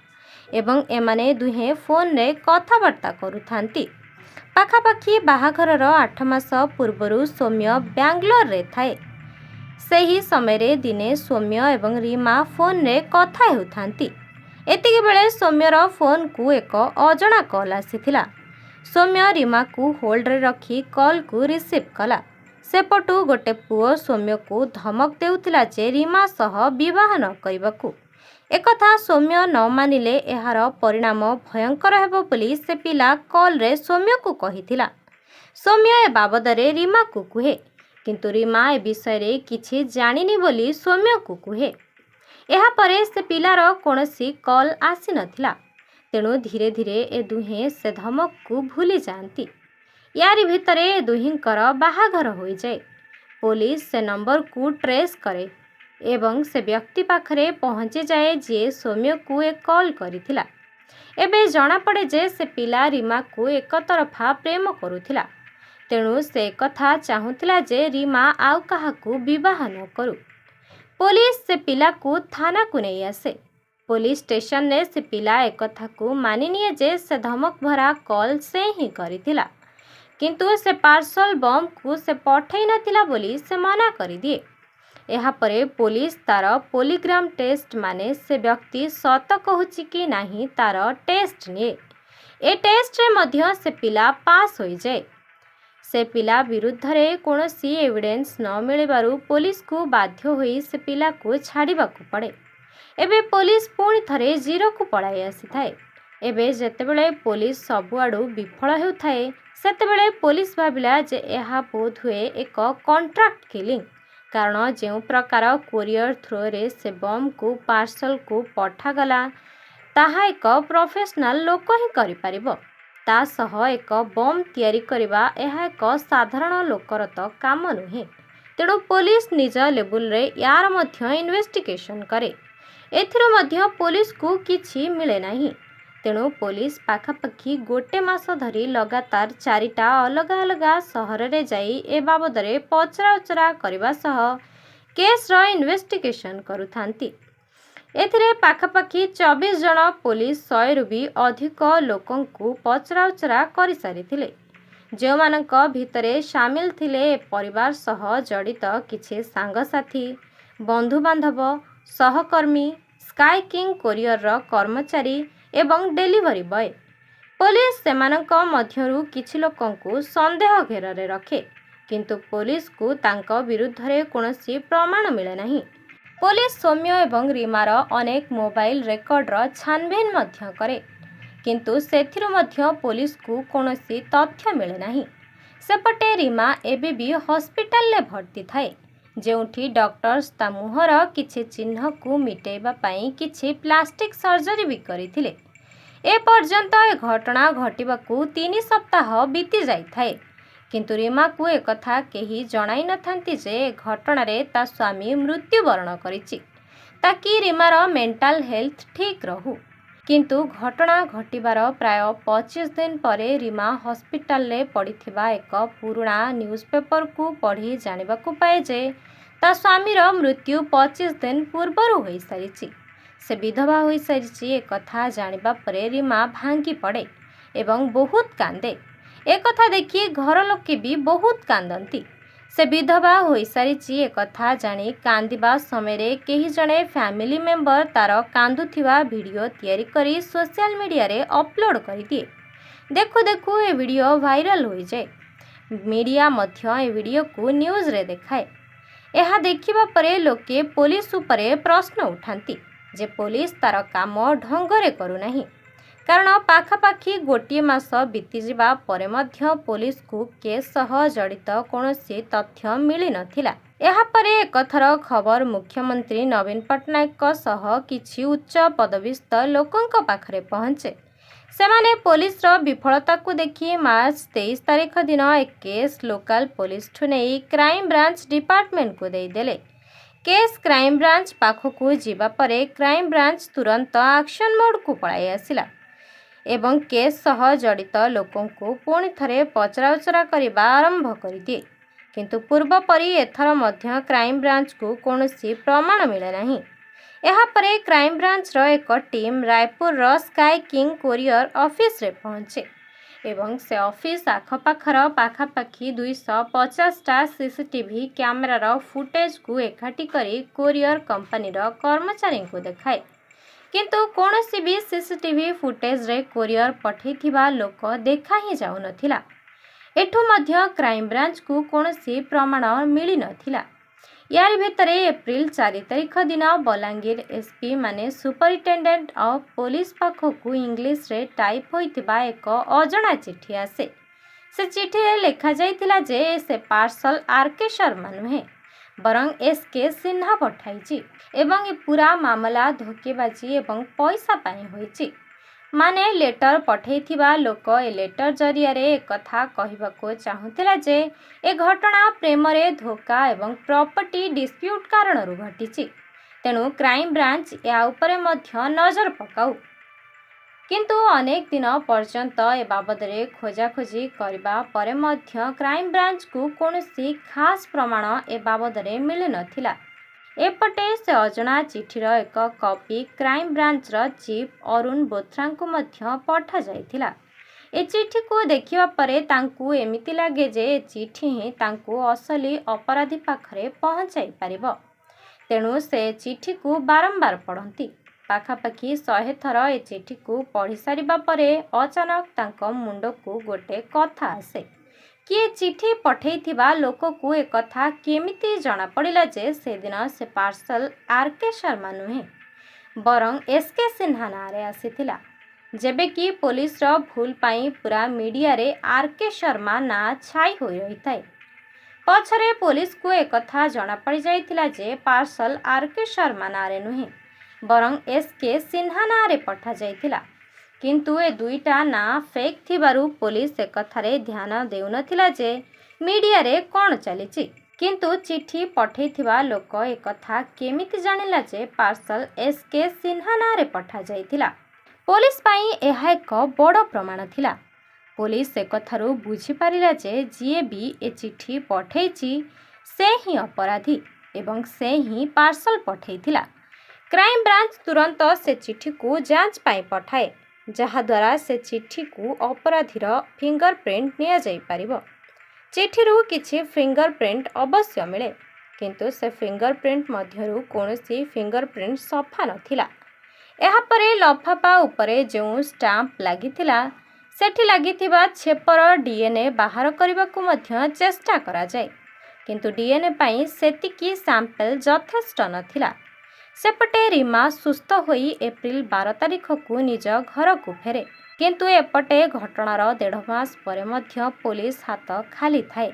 ଏବଂ ଏମାନେ ଦୁହେଁ ଫୋନରେ କଥାବାର୍ତ୍ତା କରୁଥାନ୍ତି। ପାଖାପାଖି ବାହାଘରର 8 ମାସ ପୂର୍ବରୁ ସୌମ୍ୟ ବାଙ୍ଗାଲୋରରେ ଥାଏ। ସେହି ସମୟରେ ଦିନେ ସୌମ୍ୟ ଏବଂ ରୀମା ଫୋନରେ କଥା ହେଉଥାନ୍ତି। ଏତିକିବେଳେ ସୌମ୍ୟର ଫୋନକୁ ଏକ ଅଜଣା କଲ୍ ଆସିଥିଲା। ସୌମ୍ୟ ରୀମାକୁ ହୋଲ୍ଡରେ ରଖି କଲ୍କୁ ରିସିଭ୍ କଲା। ସେପଟୁ ଗୋଟେ ପୁଅ ସୌମ୍ୟକୁ ଧମକ ଦେଉଥିଲା ଯେ ରୀମା ସହ ବିବାହ ନ କରିବାକୁ। ଏକଥା ସୌମ୍ୟ ନ ମାନିଲେ ଏହାର ପରିଣାମ ଭୟଙ୍କର ହେବ ବୋଲି ସେ ପିଲା କଲ୍ରେ ସୌମ୍ୟକୁ କହିଥିଲା। ସୌମ୍ୟ ଏ ବାବଦରେ ରୀମାକୁ କୁହେ, କିନ୍ତୁ ରୀମା ଏ ବିଷୟରେ କିଛି ଜାଣିନି ବୋଲି ସୌମ୍ୟକୁ କୁହେ। ଏହାପରେ ସେ ପିଲାର କୌଣସି କଲ୍ ଆସିନଥିଲା। ତେଣୁ ଧୀରେ ଧୀରେ ଏ ଦୁହେଁ ସେ ଧମକକୁ ଭୁଲି ଯାଆନ୍ତି। ୟାରି ଭିତରେ ଏ ଦୁହିଁଙ୍କର ବାହାଘର ହୋଇଯାଏ। ପୋଲିସ ସେ ନମ୍ବରକୁ ଟ୍ରେସ୍ କରେ ଏବଂ ସେ ବ୍ୟକ୍ତି ପାଖରେ ପହଞ୍ଚିଯାଏ, ଯିଏ ସୌମ୍ୟକୁ ଏ କଲ୍ କରିଥିଲା। ଏବେ ଜଣାପଡ଼େ ଯେ ସେ ପିଲା ରୀମାକୁ ଏକତରଫା ପ୍ରେମ କରୁଥିଲା, ତେଣୁ ସେ ଏକଥା ଚାହୁଁଥିଲା ଯେ ରୀମା ଆଉ କାହାକୁ ବିବାହ ନ କରୁ। ପୋଲିସ ସେ ପିଲାକୁ ଥାନାକୁ ନେଇ ଆସେ। ପୋଲିସ ଷ୍ଟେସନରେ ସେ ପିଲା ଏକଥାକୁ ମାନିନିଏ ଯେ ସେ ଧମକ ଭରା କଲ୍ ସେ ହିଁ କରିଥିଲା, କିନ୍ତୁ ସେ ପାର୍ସଲ ବମ୍କୁ ସେ ପଠେଇ ନଥିଲା ବୋଲି ସେ ମନା କରିଦିଏ। ଏହାପରେ ପୋଲିସ ତାର ପୋଲିଗ୍ରାମ ଟେଷ୍ଟ, ମାନେ ସେ ବ୍ୟକ୍ତି ସତ କହୁଛି କି ନାହିଁ ତାର ଟେଷ୍ଟ ନିଏ। ଏ ଟେଷ୍ଟରେ ମଧ୍ୟ ସେ ପିଲା ପାସ୍ ହୋଇଯାଏ। ସେ ପିଲା ବିରୁଦ୍ଧରେ କୌଣସି ଏଭିଡେନ୍ସ ନ ମିଳିବାରୁ ପୋଲିସକୁ ବାଧ୍ୟ ହୋଇ ସେ ପିଲାକୁ ଛାଡ଼ିବାକୁ ପଡ଼େ। ଏବେ ପୋଲିସ ପୁଣି ଥରେ ଜିରୋକୁ ପଳାଇ ଆସିଥାଏ। ଏବେ ଯେତେବେଳେ ପୋଲିସ ସବୁଆଡ଼ୁ ବିଫଳ ହେଉଥାଏ, ସେତେବେଳେ ପୋଲିସ ଭାବିଲା ଯେ ଏହା ବୋଧହୁଏ ଏକ କଣ୍ଟ୍ରାକ୍ଟ କିଲିଂ, କାରଣ ଯେଉଁ ପ୍ରକାର କୋରିଅର ଥ୍ରୋରେ ସେ ବମ୍କୁ ପାର୍ସଲକୁ ପଠାଗଲା, ତାହା ଏକ ପ୍ରଫେସନାଲ ଲୋକ ହିଁ କରିପାରିବ। ତା ସହ ଏକ ବମ୍ ତିଆରି କରିବା ଏହା ଏକ ସାଧାରଣ ଲୋକର ତ କାମ ନୁହେଁ। ତେଣୁ ପୋଲିସ ନିଜ ଲେବୁଲରେ ୟାର ମଧ୍ୟ ଇନଭେଷ୍ଟିଗେସନ କରେ। ଏଥିରୁ ମଧ୍ୟ ପୋଲିସକୁ କିଛି ମିଳେ ନାହିଁ। ତେଣୁ ପୋଲିସ ପାଖାପାଖି ଗୋଟେ ମାସ ଧରି ଲଗାତାର 4ଟା ଅଲଗା ଅଲଗା ସହରରେ ଯାଇ ଏ ବାବଦରେ ପଚରାଉଚରା କରିବା ସହ କେସ୍ର ଇନଭେଷ୍ଟିଗେସନ କରୁଥାନ୍ତି। ଏଥିରେ ପାଖାପାଖି 24 ଜଣ ପୋଲିସ 100ରୁ ବି ଅଧିକ ଲୋକଙ୍କୁ ପଚରାଉଚରା କରିସାରିଥିଲେ, ଯେଉଁମାନଙ୍କ ଭିତରେ ସାମିଲ ଥିଲେ ଏ ପରିବାର ସହ ଜଡ଼ିତ କିଛି ସାଙ୍ଗସାଥି, ବନ୍ଧୁବାନ୍ଧବ, ସହକର୍ମୀ, ସ୍କାଏ କିଙ୍ଗ କୋରିଅରର କର୍ମଚାରୀ ଏବଂ ଡେଲିଭରି ବୟ। ପୋଲିସ ସେମାନଙ୍କ ମଧ୍ୟରୁ କିଛି ଲୋକଙ୍କୁ ସନ୍ଦେହ ଘେରରେ ରଖେ, କିନ୍ତୁ ପୋଲିସକୁ ତାଙ୍କ ବିରୁଦ୍ଧରେ କୌଣସି ପ୍ରମାଣ ମିଳେ ନାହିଁ। ପୋଲିସ ସୌମ୍ୟ ଏବଂ ରୀମାର ଅନେକ ମୋବାଇଲ ରେକର୍ଡର ଛାନଭିନ ମଧ୍ୟ କରେ, କିନ୍ତୁ ସେଥିରୁ ମଧ୍ୟ ପୋଲିସକୁ କୌଣସି ତଥ୍ୟ ମିଳେ ନାହିଁ। ସେପଟେ ରୀମା ଏବେ ବି ହସ୍ପିଟାଲରେ ଭର୍ତ୍ତି ଥାଏ, ଯେଉଁଠି ଡକ୍ଟର୍ସ ତା ମୁହଁର କିଛି ଚିହ୍ନକୁ ମିଟେଇବା ପାଇଁ କିଛି ପ୍ଲାଷ୍ଟିକ ସର୍ଜରୀ ବି କରିଥିଲେ। ଏପର୍ଯ୍ୟନ୍ତ ଏ ଘଟଣା ଘଟିବାକୁ 3 ସପ୍ତାହ ବିତି ଯାଇଥାଏ, କିନ୍ତୁ ରୀମାକୁ ଏକଥା କେହି ଜଣାଇନଥାନ୍ତି ଯେ ଏ ଘଟଣାରେ ତା ସ୍ୱାମୀ ମୃତ୍ୟୁବରଣ କରିଛି, ତାକି ରୀମାର ମେଣ୍ଟାଲ ହେଲ୍ଥ ଠିକ୍ ରହୁ। କିନ୍ତୁ ଘଟଣା ଘଟିବାର ପ୍ରାୟ 25 ଦିନ ପରେ ରୀମା ହସ୍ପିଟାଲରେ ପଡ଼ିଥିବା ଏକ ପୁରୁଣା ନ୍ୟୁଜ୍ ପେପରକୁ ପଢ଼ି ଜାଣିବାକୁ ପାଏ ଯେ ତା ସ୍ୱାମୀର ମୃତ୍ୟୁ 25 ଦିନ ପୂର୍ବରୁ ହୋଇସାରିଛି, ସେ ବିଧବା ହୋଇସାରିଛି। ଏକଥା ଜାଣିବା ପରେ ରୀମା ଭାଙ୍ଗି ପଡ଼େ ଏବଂ ବହୁତ କାନ୍ଦେ। ଏକଥା ଦେଖି ଘର ଲୋକେ ବି ବହୁତ କାନ୍ଦନ୍ତି। ସେ ବିଧବା ହୋଇସାରିଛି ଏକଥା ଜାଣି କାନ୍ଦିବା ସମୟରେ କେହି ଜଣେ ଫ୍ୟାମିଲି ମେମ୍ବର ତାର କାନ୍ଦୁଥିବା ଭିଡ଼ିଓ ତିଆରି କରି ସୋସିଆଲ ମିଡ଼ିଆରେ ଅପଲୋଡ଼ କରିଦିଏ। ଦେଖୁ ଦେଖୁ ଏ ଭିଡ଼ିଓ ଭାଇରାଲ ହୋଇଯାଏ। ମିଡ଼ିଆ ମଧ୍ୟ ଏ ଭିଡ଼ିଓକୁ ନ୍ୟୁଜ୍ରେ ଦେଖାଏ। ଏହା ଦେଖିବା ପରେ ଲୋକେ ପୋଲିସ ଉପରେ ପ୍ରଶ୍ନ ଉଠାନ୍ତି ଯେ ପୋଲିସ ତାର କାମ ଢଙ୍ଗରେ କରୁନାହିଁ, କାରଣ ପାଖାପାଖି ଗୋଟିଏ ମାସ ବିତିଯିବା ପରେ ମଧ୍ୟ ପୋଲିସକୁ କେସ୍ ସହ ଜଡ଼ିତ କୌଣସି ତଥ୍ୟ ମିଳିନଥିଲା। ଏହାପରେ ଏକଥର ଖବର ମୁଖ୍ୟମନ୍ତ୍ରୀ ନବୀନ ପଟ୍ଟନାୟକଙ୍କ ସହ କିଛି ଉଚ୍ଚ ପଦବୀସ୍ଥ ଲୋକଙ୍କ ପାଖରେ ପହଞ୍ଚେ। ସେମାନେ ପୋଲିସର ବିଫଳତାକୁ ଦେଖି ମାର୍ଚ୍ଚ 23 ତାରିଖ ଦିନ ଏ କେସ୍ ଲୋକାଲ ପୋଲିସଠୁ ନେଇ କ୍ରାଇମବ୍ରାଞ୍ଚ ଡିପାର୍ଟମେଣ୍ଟକୁ ଦେଇଦେଲେ। କେସ୍ କ୍ରାଇମବ୍ରାଞ୍ଚ ପାଖକୁ ଯିବା ପରେ କ୍ରାଇମବ୍ରାଞ୍ଚ ତୁରନ୍ତ ଆକ୍ସନ ମୋଡ଼କୁ ପଳାଇ ଆସିଲା ଏବଂ କେସ୍ ସହ ଜଡ଼ିତ ଲୋକଙ୍କୁ ପୁଣି ଥରେ ପଚରାଉଚରା କରିବା ଆରମ୍ଭ କରିଦିଏ। କିନ୍ତୁ ପୂର୍ବ ପରି ଏଥର ମଧ୍ୟ କ୍ରାଇମବ୍ରାଞ୍ଚକୁ କୌଣସି ପ୍ରମାଣ ମିଳେ ନାହିଁ। ଏହାପରେ କ୍ରାଇମବ୍ରାଞ୍ଚର ଏକ ଟିମ୍ ରାୟପୁରର ସ୍କାଏ କିଙ୍ଗ କୋରିଅର ଅଫିସରେ ପହଞ୍ଚେ ଏବଂ ସେ ଅଫିସ ଆଖପାଖର ପାଖାପାଖି 250ଟା ସିସିଟିଭି କ୍ୟାମେରାର ଫୁଟେଜକୁ ଏକାଠି କରି କୋରିଅର କମ୍ପାନୀର କର୍ମଚାରୀଙ୍କୁ ଦେଖାଏ। କିନ୍ତୁ କୌଣସି ବି ସିସିଟିଭି ଫୁଟେଜରେ କୋରିଅର ପଠେଇଥିବା ଲୋକ ଦେଖା ହିଁ ଯାଉନଥିଲା। ଏଠୁ ମଧ୍ୟ କ୍ରାଇମବ୍ରାଞ୍ଚକୁ କୌଣସି ପ୍ରମାଣ ମିଳିନଥିଲା। ୟାରି ଭିତରେ ଏପ୍ରିଲ 4 ତାରିଖ ଦିନ ବଲାଙ୍ଗୀର ଏସ୍ପି ମାନେ ସୁପରିଟେଣ୍ଡେଣ୍ଟ ଅଫ୍ ପୋଲିସ ପାଖକୁ ଇଂଲିଶରେ ଟାଇପ୍ ହୋଇଥିବା ଏକ ଅଜଣା ଚିଠି ଆସେ। ସେ ଚିଠିରେ ଲେଖାଯାଇଥିଲା ଯେ ସେ ପାର୍ସଲ ଆର୍ କେ ଶର୍ମା ନୁହେଁ, ବରଂ ଏସ୍ କେ ସିହ୍ନା ପଠାଇଛି ଏବଂ ଏ ପୁରା ମାମଲା ଧୋକେବାଜି ଏବଂ ପଇସା ପାଇଁ ହୋଇଛି। ମାନେ ଲେଟର ପଠେଇଥିବା ଲୋକ ଏ ଲେଟର ଜରିଆରେ ଏକଥା କହିବାକୁ ଚାହୁଁଥିଲା ଯେ ଏ ଘଟଣା ପ୍ରେମରେ ଧୋକା ଏବଂ ପ୍ରପର୍ଟି ଡିସ୍ପ୍ୟୁଟ୍ କାରଣରୁ ଘଟିଛି, ତେଣୁ କ୍ରାଇମବ୍ରାଞ୍ଚ ଏହା ଉପରେ ମଧ୍ୟ ନଜର ପକାଉ। କିନ୍ତୁ ଅନେକ ଦିନ ପର୍ଯ୍ୟନ୍ତ ଏ ବାବଦରେ ଖୋଜାଖୋଜି କରିବା ପରେ ମଧ୍ୟ କ୍ରାଇମବ୍ରାଞ୍ଚକୁ କୌଣସି ଖାସ୍ ପ୍ରମାଣ ଏ ବାବଦରେ ମିଳିନଥିଲା। ଏପଟେ ସେ ଅଜଣା ଚିଠିର ଏକ କପି କ୍ରାଇମବ୍ରାଞ୍ଚର ଚିଫ୍ ଅରୁଣ ବୋଥ୍ରାଙ୍କୁ ମଧ୍ୟ ପଠାଯାଇଥିଲା। ଏ ଚିଠିକୁ ଦେଖିବା ପରେ ତାଙ୍କୁ ଏମିତି ଲାଗେ ଯେ ଏ ଚିଠି ହିଁ ତାଙ୍କୁ ଅସଲି ଅପରାଧୀ ପାଖରେ ପହଞ୍ଚାଇ ପାରିବ। ତେଣୁ ସେ ଚିଠିକୁ ବାରମ୍ବାର ପଢ଼ନ୍ତି। ପାଖାପାଖି 100 ଥର ଏ ଚିଠିକୁ ପଢ଼ି ସାରିବା ପରେ ଅଚାନକ ତାଙ୍କ ମୁଣ୍ଡକୁ ଗୋଟେ କଥା ଆସେ। କିଏ ଚିଠି ପଠେଇଥିବା ଲୋକକୁ ଏକଥା କେମିତି ଜଣାପଡ଼ିଲା ଯେ ସେଦିନ ସେ ପାର୍ସଲ ଆର୍ କେ ଶର୍ମା ନୁହେଁ, ବରଂ ଏସ୍ କେ ସିହ୍ନା ନାଁରେ ଆସିଥିଲା? ଯେବେ କି ପୋଲିସର ଭୁଲ ପାଇଁ ପୂରା ମିଡିଆରେ ଆର୍ କେ ଶର୍ମା ନାଁ ଛାଇ ହୋଇ ରହିଥାଏ। ପଛରେ ପୋଲିସକୁ ଏକଥା ଜଣାପଡ଼ିଯାଇଥିଲା ଯେ ପାର୍ସଲ ଆର୍ କେ ଶର୍ମା ନାଁରେ ନୁହେଁ, ବରଂ ଏସ୍ କେ ସିହ୍ନା ନାଁରେ ପଠାଯାଇଥିଲା। କିନ୍ତୁ ଏ ଦୁଇଟା ନାଁ ଫେକ୍ ଥିବାରୁ ପୋଲିସ ଏକଥାରେ ଧ୍ୟାନ ଦେଉନଥିଲା ଯେ ମିଡିଆରେ କ'ଣ ଚାଲିଛି। କିନ୍ତୁ ଚିଠି ପଠେଇଥିବା ଲୋକ ଏକଥା କେମିତି ଜାଣିଲା ଯେ ପାର୍ସଲ ଏସ୍ କେ ସିହ୍ନା ନାଁରେ ପଠାଯାଇଥିଲା? ପୋଲିସ ପାଇଁ ଏହା ଏକ ବଡ଼ ପ୍ରମାଣ ଥିଲା। ପୋଲିସ ଏକଥାରୁ ବୁଝିପାରିଲା ଯେ ଯିଏ ବି ଏ ଚିଠି ପଠେଇଛି, ସେ ହିଁ ଅପରାଧୀ ଏବଂ ସେ ହିଁ ପାର୍ସଲ ପଠେଇଥିଲା। କ୍ରାଇମବ୍ରାଞ୍ଚ ତୁରନ୍ତ ସେ ଚିଠିକୁ ଯାଞ୍ଚ ପାଇଁ ପଠାଏ, ଯାହାଦ୍ୱାରା ସେ ଚିଠିକୁ ଅପରାଧୀର ଫିଙ୍ଗର ପ୍ରିଣ୍ଟ ନିଆଯାଇପାରିବ। ଚିଠିରୁ କିଛି ଫିଙ୍ଗର ପ୍ରିଣ୍ଟ ଅବଶ୍ୟ ମିଳେ, କିନ୍ତୁ ସେ ଫିଙ୍ଗର ପ୍ରିଣ୍ଟ ମଧ୍ୟରୁ କୌଣସି ଫିଙ୍ଗର ପ୍ରିଣ୍ଟ ସଫା ନଥିଲା। ଏହାପରେ ଲଫାପା ଉପରେ ଯେଉଁ ଷ୍ଟାମ୍ପ ଲାଗିଥିଲା, ସେଠି ଲାଗିଥିବା ଛେପର ଡିଏନ୍ଏ ବାହାର କରିବାକୁ ମଧ୍ୟ ଚେଷ୍ଟା କରାଯାଏ। କିନ୍ତୁ ଡିଏନ୍ଏ ପାଇଁ ସେତିକି ସାମ୍ପଲ୍ ଯଥେଷ୍ଟ ନଥିଲା। ସେପଟେ ରୀମା ସୁସ୍ଥ ହୋଇ ଏପ୍ରିଲ 12 ତାରିଖକୁ ନିଜ ଘରକୁ ଫେରେ। କିନ୍ତୁ ଏପଟେ ଘଟଣାର ଦେଢ଼ ମାସ ପରେ ମଧ୍ୟ ପୋଲିସ ହାତ ଖାଲି ଥାଏ।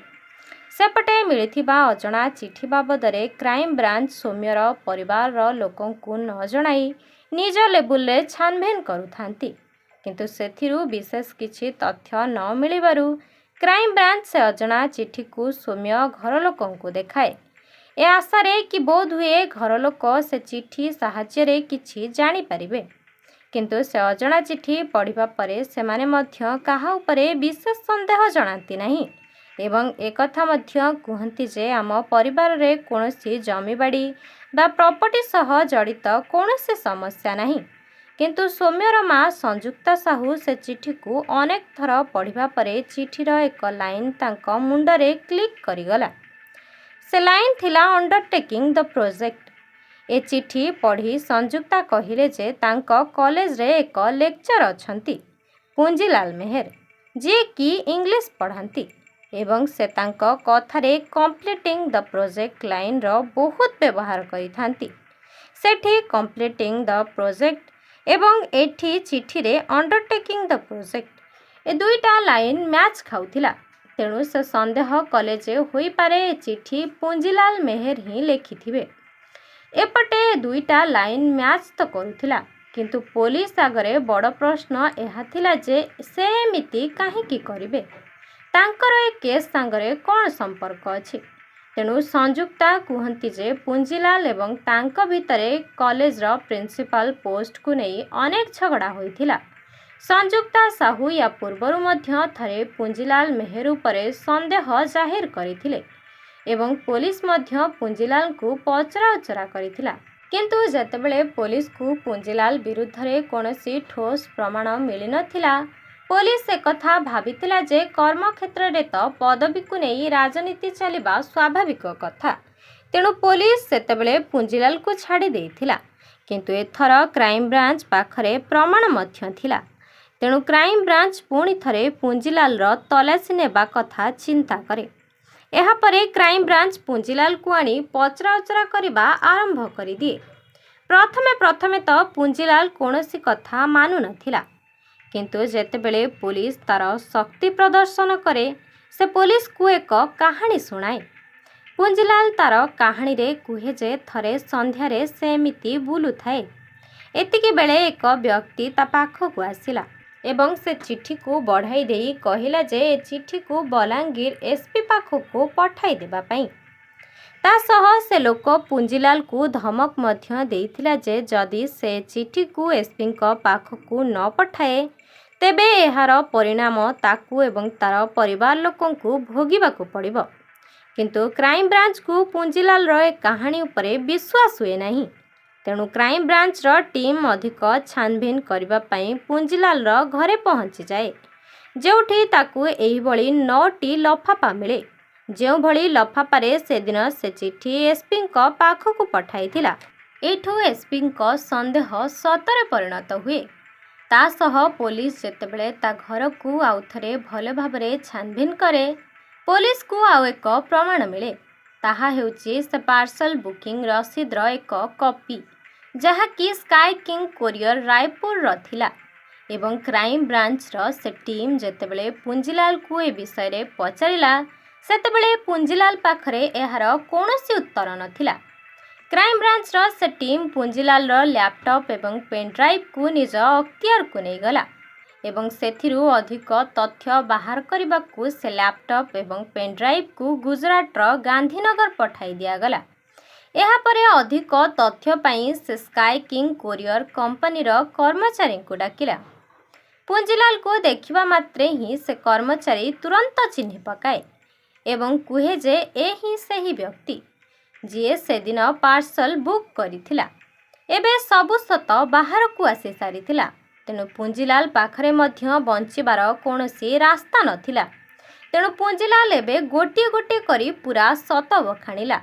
ସେପଟେ ମିଳିଥିବା ଅଜଣା ଚିଠି ବାବଦରେ କ୍ରାଇମବ୍ରାଞ୍ଚ ସୌମ୍ୟର ପରିବାରର ଲୋକଙ୍କୁ ନ ଜଣାଇ ନିଜ ଲେବୁଲରେ ଛାନଭିନ୍ କରୁଥାନ୍ତି। କିନ୍ତୁ ସେଥିରୁ ବିଶେଷ କିଛି ତଥ୍ୟ ନ ମିଳିବାରୁ କ୍ରାଇମବ୍ରାଞ୍ଚ ସେ ଅଜଣା ଚିଠିକୁ ସୌମ୍ୟ ଘରଲୋକଙ୍କୁ ଦେଖାଏ, ଏ ଆଶାରେ କି ବୋଧହୁଏ ଘରଲୋକ ସେ ଚିଠି ସାହାଯ୍ୟରେ କିଛି ଜାଣିପାରିବେ। କିନ୍ତୁ ସେ ଅଜଣା ଚିଠି ପଢ଼ିବା ପରେ ସେମାନେ ମଧ୍ୟ କାହା ଉପରେ ବିଶେଷ ସନ୍ଦେହ ଜଣାନ୍ତି ନାହିଁ ଏବଂ ଏକଥା ମଧ୍ୟ କୁହନ୍ତି ଯେ ଆମ ପରିବାରରେ କୌଣସି ଜମିବାଡ଼ି ବା ପ୍ରପର୍ଟି ସହ ଜଡ଼ିତ କୌଣସି ସମସ୍ୟା ନାହିଁ। କିନ୍ତୁ ସୌମ୍ୟର ମା ସଂଯୁକ୍ତା ସାହୁ ସେ ଚିଠିକୁ ଅନେକ ଥର ପଢ଼ିବା ପରେ ଚିଠିର ଏକ ଲାଇନ୍ ତାଙ୍କ ମୁଣ୍ଡରେ କ୍ଲିକ୍ କରିଗଲା। ସେ ଲାଇନ୍ ଥିଲା ଅଣ୍ଡରଟେକିଂ ଦ ପ୍ରୋଜେକ୍ଟ। ଏ ଚିଠି ପଢ଼ି ସଂଯୁକ୍ତା କହିଲେ ଯେ ତାଙ୍କ କଲେଜରେ ଏକ ଲେକ୍ଚର ଅଛନ୍ତି ପୁଞ୍ଜିଲାଲ ମେହେର, ଯିଏକି ଇଂଲିଶ ପଢ଼ାନ୍ତି ଏବଂ ସେ ତାଙ୍କ କଥାରେ କମ୍ପ୍ଲିଟିଂ ଦ ପ୍ରୋଜେକ୍ଟ ଲାଇନ୍ର ବହୁତ ବ୍ୟବହାର କରିଥାନ୍ତି। ସେଠି କମ୍ପ୍ଲିଟିଂ ଦ ପ୍ରୋଜେକ୍ଟ ଏବଂ ଏଠି ଚିଠିରେ ଅଣ୍ଡରଟେକିଂ ଦ ପ୍ରୋଜେକ୍ଟ, ଏ ଦୁଇଟା ଲାଇନ୍ ମ୍ୟାଚ୍ ଖାଉଥିଲା। ତେଣୁ ସେ ସନ୍ଦେହ କଲେ ଯେ ହୋଇପାରେ ଏ ଚିଠି ପୁଞ୍ଜିଲାଲ ମେହେର ହିଁ ଲେଖିଥିବେ। ଏପଟେ ଏ ଦୁଇଟା ଲାଇନ୍ ମ୍ୟାଚ୍ ତ କରୁଥିଲା, କିନ୍ତୁ ପୋଲିସ ଆଗରେ ବଡ଼ ପ୍ରଶ୍ନ ଏହା ଥିଲା ଯେ ସେ ଏମିତି କାହିଁକି କରିବେ? ତାଙ୍କର ଏ କେସ୍ ସାଙ୍ଗରେ କ'ଣ ସମ୍ପର୍କ ଅଛି? ତେଣୁ ସଂଯୁକ୍ତା କୁହନ୍ତି ଯେ ପୁଞ୍ଜିଲାଲ ଏବଂ ତାଙ୍କ ଭିତରେ କଲେଜର ପ୍ରିନ୍ସିପାଲ ପୋଷ୍ଟକୁ ନେଇ ଅନେକ ଝଗଡ଼ା ହୋଇଥିଲା। ସଂଯୁକ୍ତା ସାହୁ ୟା ପୂର୍ବରୁ ମଧ୍ୟ ଥରେ ପୁଞ୍ଜିଲାଲ ମେହେର ଉପରେ ସନ୍ଦେହ ଜାହିର କରିଥିଲେ ଏବଂ ପୋଲିସ ମଧ୍ୟ ପୁଞ୍ଜିଲାଲଙ୍କୁ ପଚରାଉଚରା କରିଥିଲା। କିନ୍ତୁ ଯେତେବେଳେ ପୋଲିସକୁ ପୁଞ୍ଜିଲାଲ ବିରୁଦ୍ଧରେ କୌଣସି ଠୋସ୍ ପ୍ରମାଣ ମିଳିନଥିଲା, ପୋଲିସ ଏକଥା ଭାବିଥିଲା ଯେ କର୍ମକ୍ଷେତ୍ରରେ ତ ପଦବୀକୁ ନେଇ ରାଜନୀତି ଚାଲିବା ସ୍ୱାଭାବିକ କଥା। ତେଣୁ ପୋଲିସ ସେତେବେଳେ ପୁଞ୍ଜିଲାଲକୁ ଛାଡ଼ି ଦେଇଥିଲା। କିନ୍ତୁ ଏଥର କ୍ରାଇମବ୍ରାଞ୍ଚ ପାଖରେ ପ୍ରମାଣ ମଧ୍ୟ ଥିଲା। ତେଣୁ କ୍ରାଇମବ୍ରାଞ୍ଚ ପୁଣି ଥରେ ପୁଞ୍ଜିଲାଲର ତଲାସି ନେବା କଥା ଚିନ୍ତା କରେ। ଏହାପରେ କ୍ରାଇମବ୍ରାଞ୍ଚ ପୁଞ୍ଜିଲାଲକୁ ଆଣି ପଚରାଉଚରା କରିବା ଆରମ୍ଭ କରିଦିଏ। ପ୍ରଥମେ ପ୍ରଥମେ ତ ପୁଞ୍ଜିଲାଲ କୌଣସି କଥା ମାନୁନଥିଲା। କିନ୍ତୁ ଯେତେବେଳେ ପୋଲିସ ତା'ର ଶକ୍ତି ପ୍ରଦର୍ଶନ କରେ, ସେ ପୋଲିସକୁ ଏକ କାହାଣୀ ଶୁଣାଏ। ପୁଞ୍ଜିଲାଲ ତା'ର କାହାଣୀରେ କୁହେ ଯେ ଥରେ ସନ୍ଧ୍ୟାରେ ସେ ଏମିତି ବୁଲୁଥାଏ। ଏତିକିବେଳେ ଏକ ବ୍ୟକ୍ତି ତା ପାଖକୁ ଆସିଲା ଏବଂ ସେ ଚିଠିକୁ ବଢ଼ାଇ ଦେଇ କହିଲା ଯେ ଏ ଚିଠିକୁ ବଲାଙ୍ଗୀର ଏସ୍ ପି ପାଖକୁ ପଠାଇ ଦେବା ପାଇଁ। ତା ସହ ସେ ଲୋକ ପୁଞ୍ଜିଲାଲକୁ ଧମକ ମଧ୍ୟ ଦେଇଥିଲା ଯେ ଯଦି ସେ ଚିଠିକୁ ଏସ୍ପିଙ୍କ ପାଖକୁ ନ ପଠାଏ, ତେବେ ଏହାର ପରିଣାମ ତାକୁ ଏବଂ ତା'ର ପରିବାର ଲୋକଙ୍କୁ ଭୋଗିବାକୁ ପଡ଼ିବ। କିନ୍ତୁ କ୍ରାଇମବ୍ରାଞ୍ଚକୁ ପୁଞ୍ଜିଲାଲର ଏ କାହାଣୀ ଉପରେ ବିଶ୍ୱାସ ହୁଏ ନାହିଁ। ତେଣୁ କ୍ରାଇମବ୍ରାଞ୍ଚର ଟିମ୍ ଅଧିକ ଛାନଭିନ୍ କରିବା ପାଇଁ ପୁଞ୍ଜିଲାଲର ଘରେ ପହଞ୍ଚିଯାଏ, ଯେଉଁଠି ତାକୁ ଏହିଭଳି ନଅଟି ଲଫାପା ମିଳେ, ଯେଉଁଭଳି ଲଫାପାରେ ସେଦିନ ସେ ଚିଠି ଏସ୍ପିଙ୍କ ପାଖକୁ ପଠାଇଥିଲା। ଏଇଠୁ ଏସ୍ପିଙ୍କ ସନ୍ଦେହ ସତରେ ପରିଣତ ହୁଏ। ତା ସହ ପୋଲିସ ଯେତେବେଳେ ତା ଘରକୁ ଆଉଥରେ ଭଲ ଭାବରେ ଛାନଭିନ୍ କରେ, ପୋଲିସକୁ ଆଉ ଏକ ପ୍ରମାଣ ମିଳେ। ତାହା ହେଉଛି ସେ ପାର୍ସଲ ବୁକିଂ ରସିଦର ଏକ କପି, ଯାହାକି ସ୍କାଏ କିଙ୍ଗ କୋରିଅର ରାୟପୁରର ଥିଲା। ଏବଂ କ୍ରାଇମବ୍ରାଞ୍ଚର ସେ ଟିମ୍ ଯେତେବେଳେ ପୁଞ୍ଜିଲାଲକୁ ଏ ବିଷୟରେ ପଚାରିଲା, ସେତେବେଳେ ପୁଞ୍ଜିଲାଲ ପାଖରେ ଏହାର କୌଣସି ଉତ୍ତର ନଥିଲା। କ୍ରାଇମବ୍ରାଞ୍ଚର ସେ ଟିମ୍ ପୁଞ୍ଜିଲାଲର ଲ୍ୟାପଟପ୍ ଏବଂ ପେନ୍ଡ୍ରାଇଭ୍କୁ ନିଜ ଅକ୍ତିଆରକୁ ନେଇଗଲା ଏବଂ ସେଥିରୁ ଅଧିକ ତଥ୍ୟ ବାହାର କରିବାକୁ ସେ ଲ୍ୟାପଟପ୍ ଏବଂ ପେନ୍ଡ୍ରାଇଭ୍କୁ ଗୁଜରାଟର ଗାନ୍ଧୀନଗର ପଠାଇ ଦିଆଗଲା। ଏହାପରେ ଅଧିକ ତଥ୍ୟ ପାଇଁ ସେ ସ୍କାଏ କିଙ୍ଗ କୋରିଅର କମ୍ପାନୀର କର୍ମଚାରୀଙ୍କୁ ଡାକିଲା। ପୁଞ୍ଜିଲାଲକୁ ଦେଖିବା ମାତ୍ରେ ହିଁ ସେ କର୍ମଚାରୀ ତୁରନ୍ତ ଚିହ୍ନି ପକାଏ ଏବଂ କୁହେ ଯେ ଏ ହିଁ ସେହି ବ୍ୟକ୍ତି, ଯିଏ ସେଦିନ ପାର୍ସଲ ବୁକ୍ କରିଥିଲା। ଏବେ ସବୁ ସତ ବାହାରକୁ ଆସି ସାରିଥିଲା। ତେଣୁ ପୁଞ୍ଜିଲାଲ ପାଖରେ ମଧ୍ୟ ବଞ୍ଚିବାର କୌଣସି ରାସ୍ତା ନଥିଲା। ତେଣୁ ପୁଞ୍ଜିଲାଲ ଏବେ ଗୋଟିଏ ଗୋଟିଏ କରି ପୂରା ସତ ବଖାଣିଲା।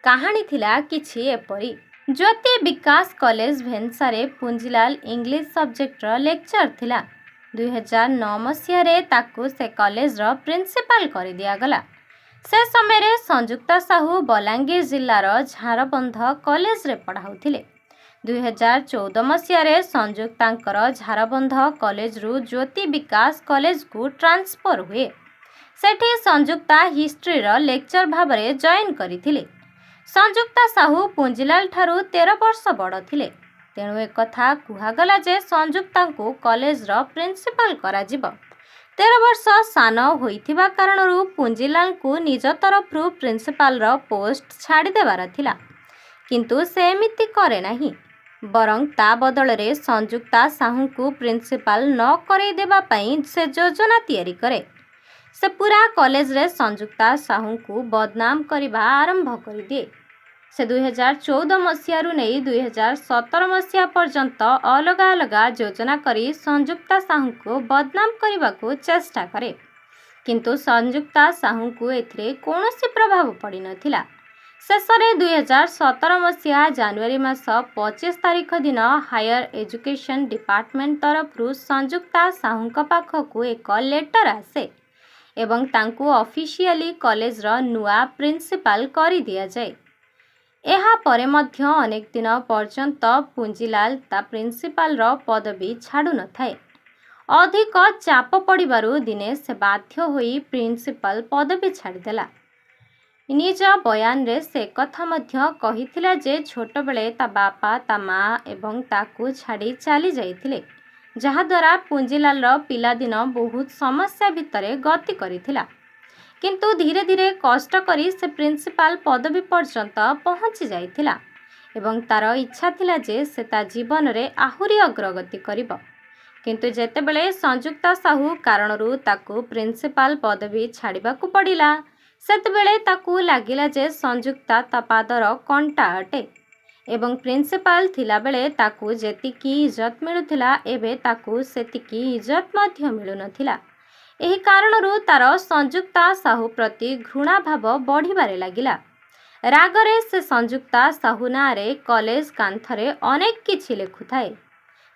କାହାଣୀ ଥିଲା କିଛି ଏପରି। ଜ୍ୟୋତି ବିକାଶ କଲେଜ ଭେନ୍ସାରେ ପୁଞ୍ଜିଲାଲ ଇଂଲିଶ ସବଜେକ୍ଟର ଲେକ୍ଚର ଥିଲା। 2009 ମସିହାରେ ତାକୁ ସେ କଲେଜର ପ୍ରିନ୍ସିପାଲ କରିଦିଆଗଲା। ସେ ସମୟରେ ସଂଯୁକ୍ତା ସାହୁ ବଲାଙ୍ଗୀର ଜିଲ୍ଲାର ଝାରବନ୍ଧ କଲେଜରେ ପଢ଼ାଉଥିଲେ। 2014 ମସିହାରେ ସଂଯୁକ୍ତାଙ୍କର ଝାରବନ୍ଧ କଲେଜରୁ ଜ୍ୟୋତି ବିକାଶ କଲେଜକୁ ଟ୍ରାନ୍ସଫର ହୁଏ। ସେଠି ସଂଯୁକ୍ତା ହିଷ୍ଟ୍ରିର ଲେକ୍ଚର ଭାବରେ ଜଏନ୍ କରିଥିଲେ। ସଂଯୁକ୍ତା ସାହୁ ପୁଞ୍ଜିଲାଲଠାରୁ 13 ବର୍ଷ ବଡ଼ ଥିଲେ। ତେଣୁ ଏକଥା କୁହାଗଲା ଯେ ସଂଯୁକ୍ତାଙ୍କୁ କଲେଜର ପ୍ରିନ୍ସିପାଲ କରାଯିବ। 13 ବର୍ଷ ସାନ ହୋଇଥିବା କାରଣରୁ ପୁଞ୍ଜିଲାଲଙ୍କୁ ନିଜ ତରଫରୁ ପ୍ରିନ୍ସିପାଲର ପୋଷ୍ଟ ଛାଡ଼ିଦେବାର ଥିଲା। କିନ୍ତୁ ସେ ଏମିତି କରେ ନାହିଁ। ବରଂ ତା ବଦଳରେ ସଂଯୁକ୍ତା ସାହୁଙ୍କୁ ପ୍ରିନ୍ସିପାଲ ନ କରେଇଦେବା ପାଇଁ ସେ ଯୋଜନା ତିଆରି କରେ। ସେ ପୂରା କଲେଜରେ ସଂଯୁକ୍ତା ସାହୁଙ୍କୁ ବଦନାମ କରିବା ଆରମ୍ଭ କରିଦିଏ। ସେ 2014 ମସିହାରୁ ନେଇ 2017 ମସିହା ପର୍ଯ୍ୟନ୍ତ ଅଲଗା ଅଲଗା ଯୋଜନା କରି ସଂଯୁକ୍ତା ସାହୁଙ୍କୁ ବଦନାମ କରିବାକୁ ଚେଷ୍ଟା କରେ। କିନ୍ତୁ ସଂଯୁକ୍ତା ସାହୁଙ୍କୁ ଏଥିରେ କୌଣସି ପ୍ରଭାବ ପଡ଼ିନଥିଲା। ଶେଷରେ 2017 ମସିହା ଜାନୁଆରୀ ମାସ 25 ତାରିଖ ଦିନ ହାୟର ଏଜୁକେସନ ଡିପାର୍ଟମେଣ୍ଟ ତରଫରୁ ସଂଯୁକ୍ତା ସାହୁଙ୍କ ପାଖକୁ ଏକ ଲେଟର ଆସେ ଏବଂ ତାଙ୍କୁ ଅଫିସିଆଲି କଲେଜର ନୂଆ ପ୍ରିନ୍ସିପାଲ କରିଦିଆଯାଏ। ଏହାପରେ ମଧ୍ୟ ଅନେକ ଦିନ ପର୍ଯ୍ୟନ୍ତ ପୁଞ୍ଜିଲାଲ ତା ପ୍ରିନ୍ସିପାଲର ପଦବୀ ଛାଡ଼ୁନଥାଏ। ଅଧିକ ଚାପ ପଡ଼ିବାରୁ ଦିନେ ସେ ବାଧ୍ୟ ହୋଇ ପ୍ରିନ୍ସିପାଲ ପଦବୀ ଛାଡ଼ିଦେଲା। ନିଜ ବୟାନରେ ସେ ଏକଥା ମଧ୍ୟ କହିଥିଲା ଯେ ଛୋଟବେଳେ ତା ବାପା ତା ମା ଏବଂ ତାକୁ ଛାଡ଼ି ଚାଲିଯାଇଥିଲେ, ଯାହାଦ୍ୱାରା ପୁଞ୍ଜିଲାଲର ପିଲାଦିନ ବହୁତ ସମସ୍ୟା ଭିତରେ ଗତି କରିଥିଲା। କିନ୍ତୁ ଧୀରେ ଧୀରେ କଷ୍ଟ କରି ସେ ପ୍ରିନ୍ସିପାଲ ପଦବୀ ପର୍ଯ୍ୟନ୍ତ ପହଞ୍ଚି ଯାଇଥିଲା ଏବଂ ତାର ଇଚ୍ଛା ଥିଲା ଯେ ସେ ତା ଜୀବନରେ ଆହୁରି ଅଗ୍ରଗତି କରିବ। କିନ୍ତୁ ଯେତେବେଳେ ସଂଯୁକ୍ତା ସାହୁ କାରଣରୁ ତାକୁ ପ୍ରିନ୍ସିପାଲ ପଦବୀ ଛାଡ଼ିବାକୁ ପଡ଼ିଲା, ସେତେବେଳେ ତାକୁ ଲାଗିଲା ଯେ ସଂଯୁକ୍ତା ତା ପାଦର କଣ୍ଟା ଅଟେ ଏବଂ ପ୍ରିନ୍ସିପାଲ ଥିଲାବେଳେ ତାକୁ ଯେତିକି ଇଜ୍ଜତ ମିଳୁଥିଲା, ଏବେ ତାକୁ ସେତିକି ଇଜ୍ଜତ ମଧ୍ୟ ମିଳୁନଥିଲା। ଏହି କାରଣରୁ ତାର ସଂଯୁକ୍ତା ସାହୁ ପ୍ରତି ଘୃଣାଭାବ ବଢ଼ିବାରେ ଲାଗିଲା। ରାଗରେ ସେ ସଂଯୁକ୍ତା ସାହୁ ନାଁରେ କଲେଜ କାନ୍ଥରେ ଅନେକ କିଛି ଲେଖୁଥାଏ।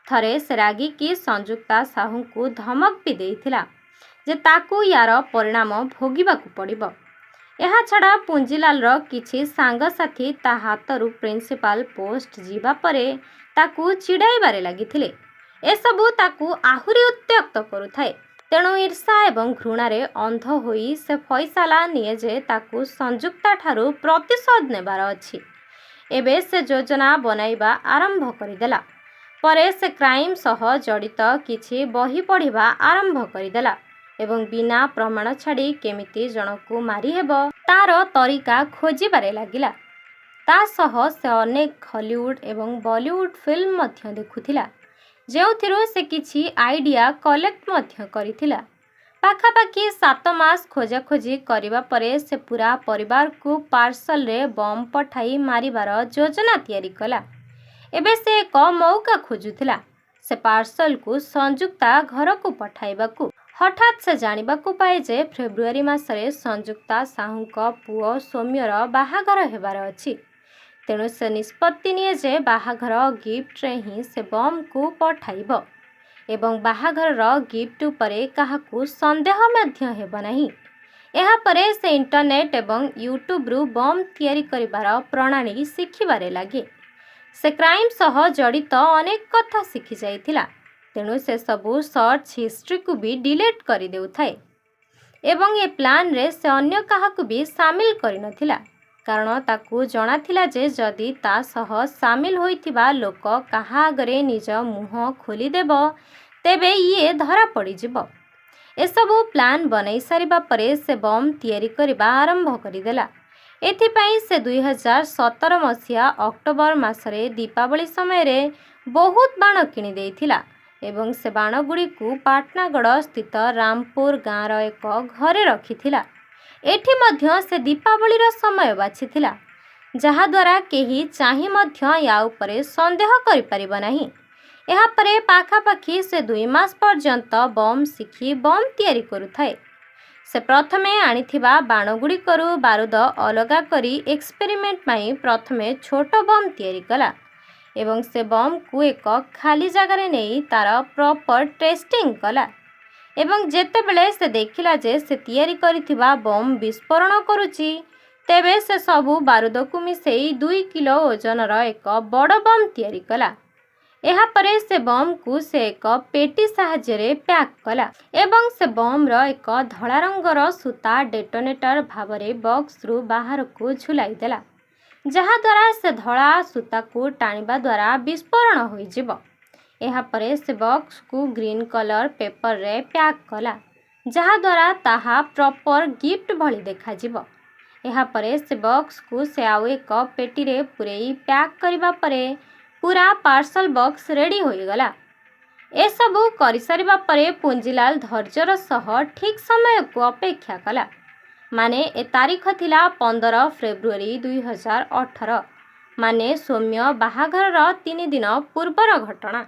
ଥରେ ସେ ରାଗିକି ସଂଯୁକ୍ତା ସାହୁଙ୍କୁ ଧମକ ବି ଦେଇଥିଲା ଯେ ତାକୁ ୟାର ପରିଣାମ ଭୋଗିବାକୁ ପଡ଼ିବ। ଏହାଛଡ଼ା ପୁଞ୍ଜିଲାଲର କିଛି ସାଙ୍ଗସାଥୀ ତା ହାତରୁ ପ୍ରିନ୍ସିପାଲ ପୋଷ୍ଟ ଯିବା ପରେ ତାକୁ ଚିଡ଼ାଇବାରେ ଲାଗିଥିଲେ। ଏସବୁ ତାକୁ ଆହୁରି ଉତ୍ତ୍ୟକ୍ତ କରୁଥାଏ। ତେଣୁ ଈର୍ଷା ଏବଂ ଘୃଣାରେ ଅନ୍ଧ ହୋଇ ସେ ଫଇସଲା ନିଏ ଯେ ତାକୁ ସଂଯୁକ୍ତାଠାରୁ ପ୍ରତିଶୋଧ ନେବାର ଅଛି। ଏବେ ସେ ଯୋଜନା ବନାଇବା ଆରମ୍ଭ କରିଦେଲା। ପରେ ସେ କ୍ରାଇମ ସହ ଜଡ଼ିତ କିଛି ବହି ପଢ଼ିବା ଆରମ୍ଭ କରିଦେଲା ଏବଂ ବିନା ପ୍ରମାଣ ଛାଡ଼ି କେମିତି ଜଣକୁ ମାରିହେବ, ତାର ତରିକା ଖୋଜିବାରେ ଲାଗିଲା। ତା ସହ ସେ ଅନେକ ହଲିଉଡ ଏବଂ ବଲିଉଡ ଫିଲ୍ମ ମଧ୍ୟ ଦେଖୁଥିଲା, ଯେଉଁଥିରୁ ସେ କିଛି ଆଇଡିଆ କଲେକ୍ଟ ମଧ୍ୟ କରିଥିଲା। ପାଖାପାଖି 7 ମାସ ଖୋଜାଖୋଜି କରିବା ପରେ ସେ ପୂରା ପରିବାରକୁ ପାର୍ସଲରେ ବମ୍ ପଠାଇ ମାରିବାର ଯୋଜନା ତିଆରି କଲା। ଏବେ ସେ ଏକ ମଉକା ଖୋଜୁଥିଲା ସେ ପାର୍ସଲକୁ ସଂଯୁକ୍ତା ଘରକୁ ପଠାଇବାକୁ। ହଠାତ୍ ସେ ଜାଣିବାକୁ ପାଏ ଯେ ଫେବୃଆରୀ ମାସରେ ସଂଯୁକ୍ତା ସାହୁଙ୍କ ପୁଅ ସୌମ୍ୟର ବାହାଘର ହେବାର ଅଛି। ତେଣୁ ସେ ନିଷ୍ପତ୍ତି ନିଏ ଯେ ବାହାଘର ଗିଫ୍ଟରେ ହିଁ ସେ ବମ୍କୁ ପଠାଇବ ଏବଂ ବାହାଘରର ଗିଫ୍ଟ ଉପରେ କାହାକୁ ସନ୍ଦେହ ମଧ୍ୟ ହେବ ନାହିଁ। ଏହାପରେ ସେ ଇଣ୍ଟରନେଟ୍ ଏବଂ ୟୁଟ୍ୟୁବରୁ ବମ୍ ତିଆରି କରିବାର ପ୍ରଣାଳୀ ଶିଖିବାରେ ଲାଗେ। ସେ କ୍ରାଇମ୍ ସହ ଜଡ଼ିତ ଅନେକ କଥା ଶିଖିଯାଇଥିଲା, ତେଣୁ ସେ ସବୁ ସର୍ଚ୍ଚ ହିଷ୍ଟ୍ରିକୁ ବି ଡିଲିଟ୍ କରିଦେଉଥାଏ ଏବଂ ଏ ପ୍ଲାନ୍ରେ ସେ ଅନ୍ୟ କାହାକୁ ବି ସାମିଲ କରିନଥିଲା, କାରଣ ତାକୁ ଜଣାଥିଲା ଯେ ଯଦି ତା ସହ ସାମିଲ ହୋଇଥିବା ଲୋକ କାହା ଆଗରେ ନିଜ ମୁହଁ ଖୋଲିଦେବ, ତେବେ ଇଏ ଧରା ପଡ଼ିଯିବ। ଏସବୁ ପ୍ଲାନ୍ ବନାଇ ସାରିବା ପରେ ସେ ବମ୍ ତିଆରି କରିବା ଆରମ୍ଭ କରିଦେଲା। ଏଥିପାଇଁ ସେ 2017 ମସିହା ଅକ୍ଟୋବର ମାସରେ ଦୀପାବଳି ସମୟରେ ବହୁତ ବାଣ କିଣି ଦେଇଥିଲା ଏବଂ ସେ ବାଣଗୁଡ଼ିକୁ ପାଟନାଗଡ଼ ସ୍ଥିତ ରାମପୁର ଗାଁର ଏକ ଘରେ ରଖିଥିଲା। ଏଠି ମଧ୍ୟ ସେ ଦୀପାବଳିର ସମୟ ବାଛିଥିଲା, ଯାହାଦ୍ୱାରା କେହି ଚାହିଁ ମଧ୍ୟ ୟା ଉପରେ ସନ୍ଦେହ କରିପାରିବ ନାହିଁ। ଏହାପରେ ପାଖାପାଖି ସେ 2 ମାସ ପର୍ଯ୍ୟନ୍ତ ବମ୍ ଶିଖି ବମ୍ ତିଆରି କରୁଥାଏ। ସେ ପ୍ରଥମେ ଆଣିଥିବା ବାଣଗୁଡ଼ିକରୁ ବାରୁଦ ଅଲଗା କରି ଏକ୍ସପେରିମେଣ୍ଟ ପାଇଁ ପ୍ରଥମେ ଛୋଟ ବମ୍ ତିଆରି କଲା ଏବଂ ସେ ବମ୍କୁ ଏକ ଖାଲି ଜାଗାରେ ନେଇ ତା'ର ପ୍ରପର୍ ଟେଷ୍ଟିଂ କଲା ଏବଂ ଯେତେବେଳେ ସେ ଦେଖିଲା ଯେ ସେ ତିଆରି କରିଥିବା ବମ୍ ବିସ୍ଫୋରଣ କରୁଛି, ତେବେ ସେ ସବୁ ବାରୁଦକୁ ମିଶାଇ 2 କିଲୋ ଓଜନର ଏକ ବଡ଼ ବମ୍ ତିଆରି କଲା। ଏହାପରେ ସେ ବମ୍କୁ ସେ ଏକ ପେଟି ସାହାଯ୍ୟରେ ପ୍ୟାକ୍ କଲା ଏବଂ ସେ ବମ୍ର ଏକ ଧଳା ରଙ୍ଗର ସୂତା ଡେଟୋନେଟର ଭାବରେ ବକ୍ସରୁ ବାହାରକୁ ଝୁଲାଇ ଦେଲା, ଯାହାଦ୍ୱାରା ସେ ଧଳା ସୂତାକୁ ଟାଣିବା ଦ୍ୱାରା ବିସ୍ଫୋରଣ ହୋଇଯିବ। ଏହାପରେ ସେ ବକ୍ସକୁ ଗ୍ରୀନ୍ କଲର୍ ପେପରରେ ପ୍ୟାକ୍ କଲା, ଯାହାଦ୍ୱାରା ତାହା ପ୍ରପର୍ ଗିଫ୍ଟ ଭଳି ଦେଖାଯିବ। ଏହାପରେ ସେ ବକ୍ସକୁ ସେ ଆଉ ଏକ ପେଟିରେ ପୂରେଇ ପ୍ୟାକ୍ କରିବା ପରେ ପୁରା ପାର୍ସଲ ବକ୍ସ ରେଡ଼ି ହୋଇଗଲା। ଏସବୁ କରିସାରିବା ପରେ ପୁଞ୍ଜିଲାଲ ଧୈର୍ଯ୍ୟର ସହ ଠିକ୍ ସମୟକୁ ଅପେକ୍ଷା କଲା। ମାନେ ଏ ତାରିଖ ଥିଲା 15 ଫେବୃଆରୀ 2018, ମାନେ ସୌମ୍ୟ ବାହାଘରର 3 ଦିନ ପୂର୍ବର ଘଟଣା।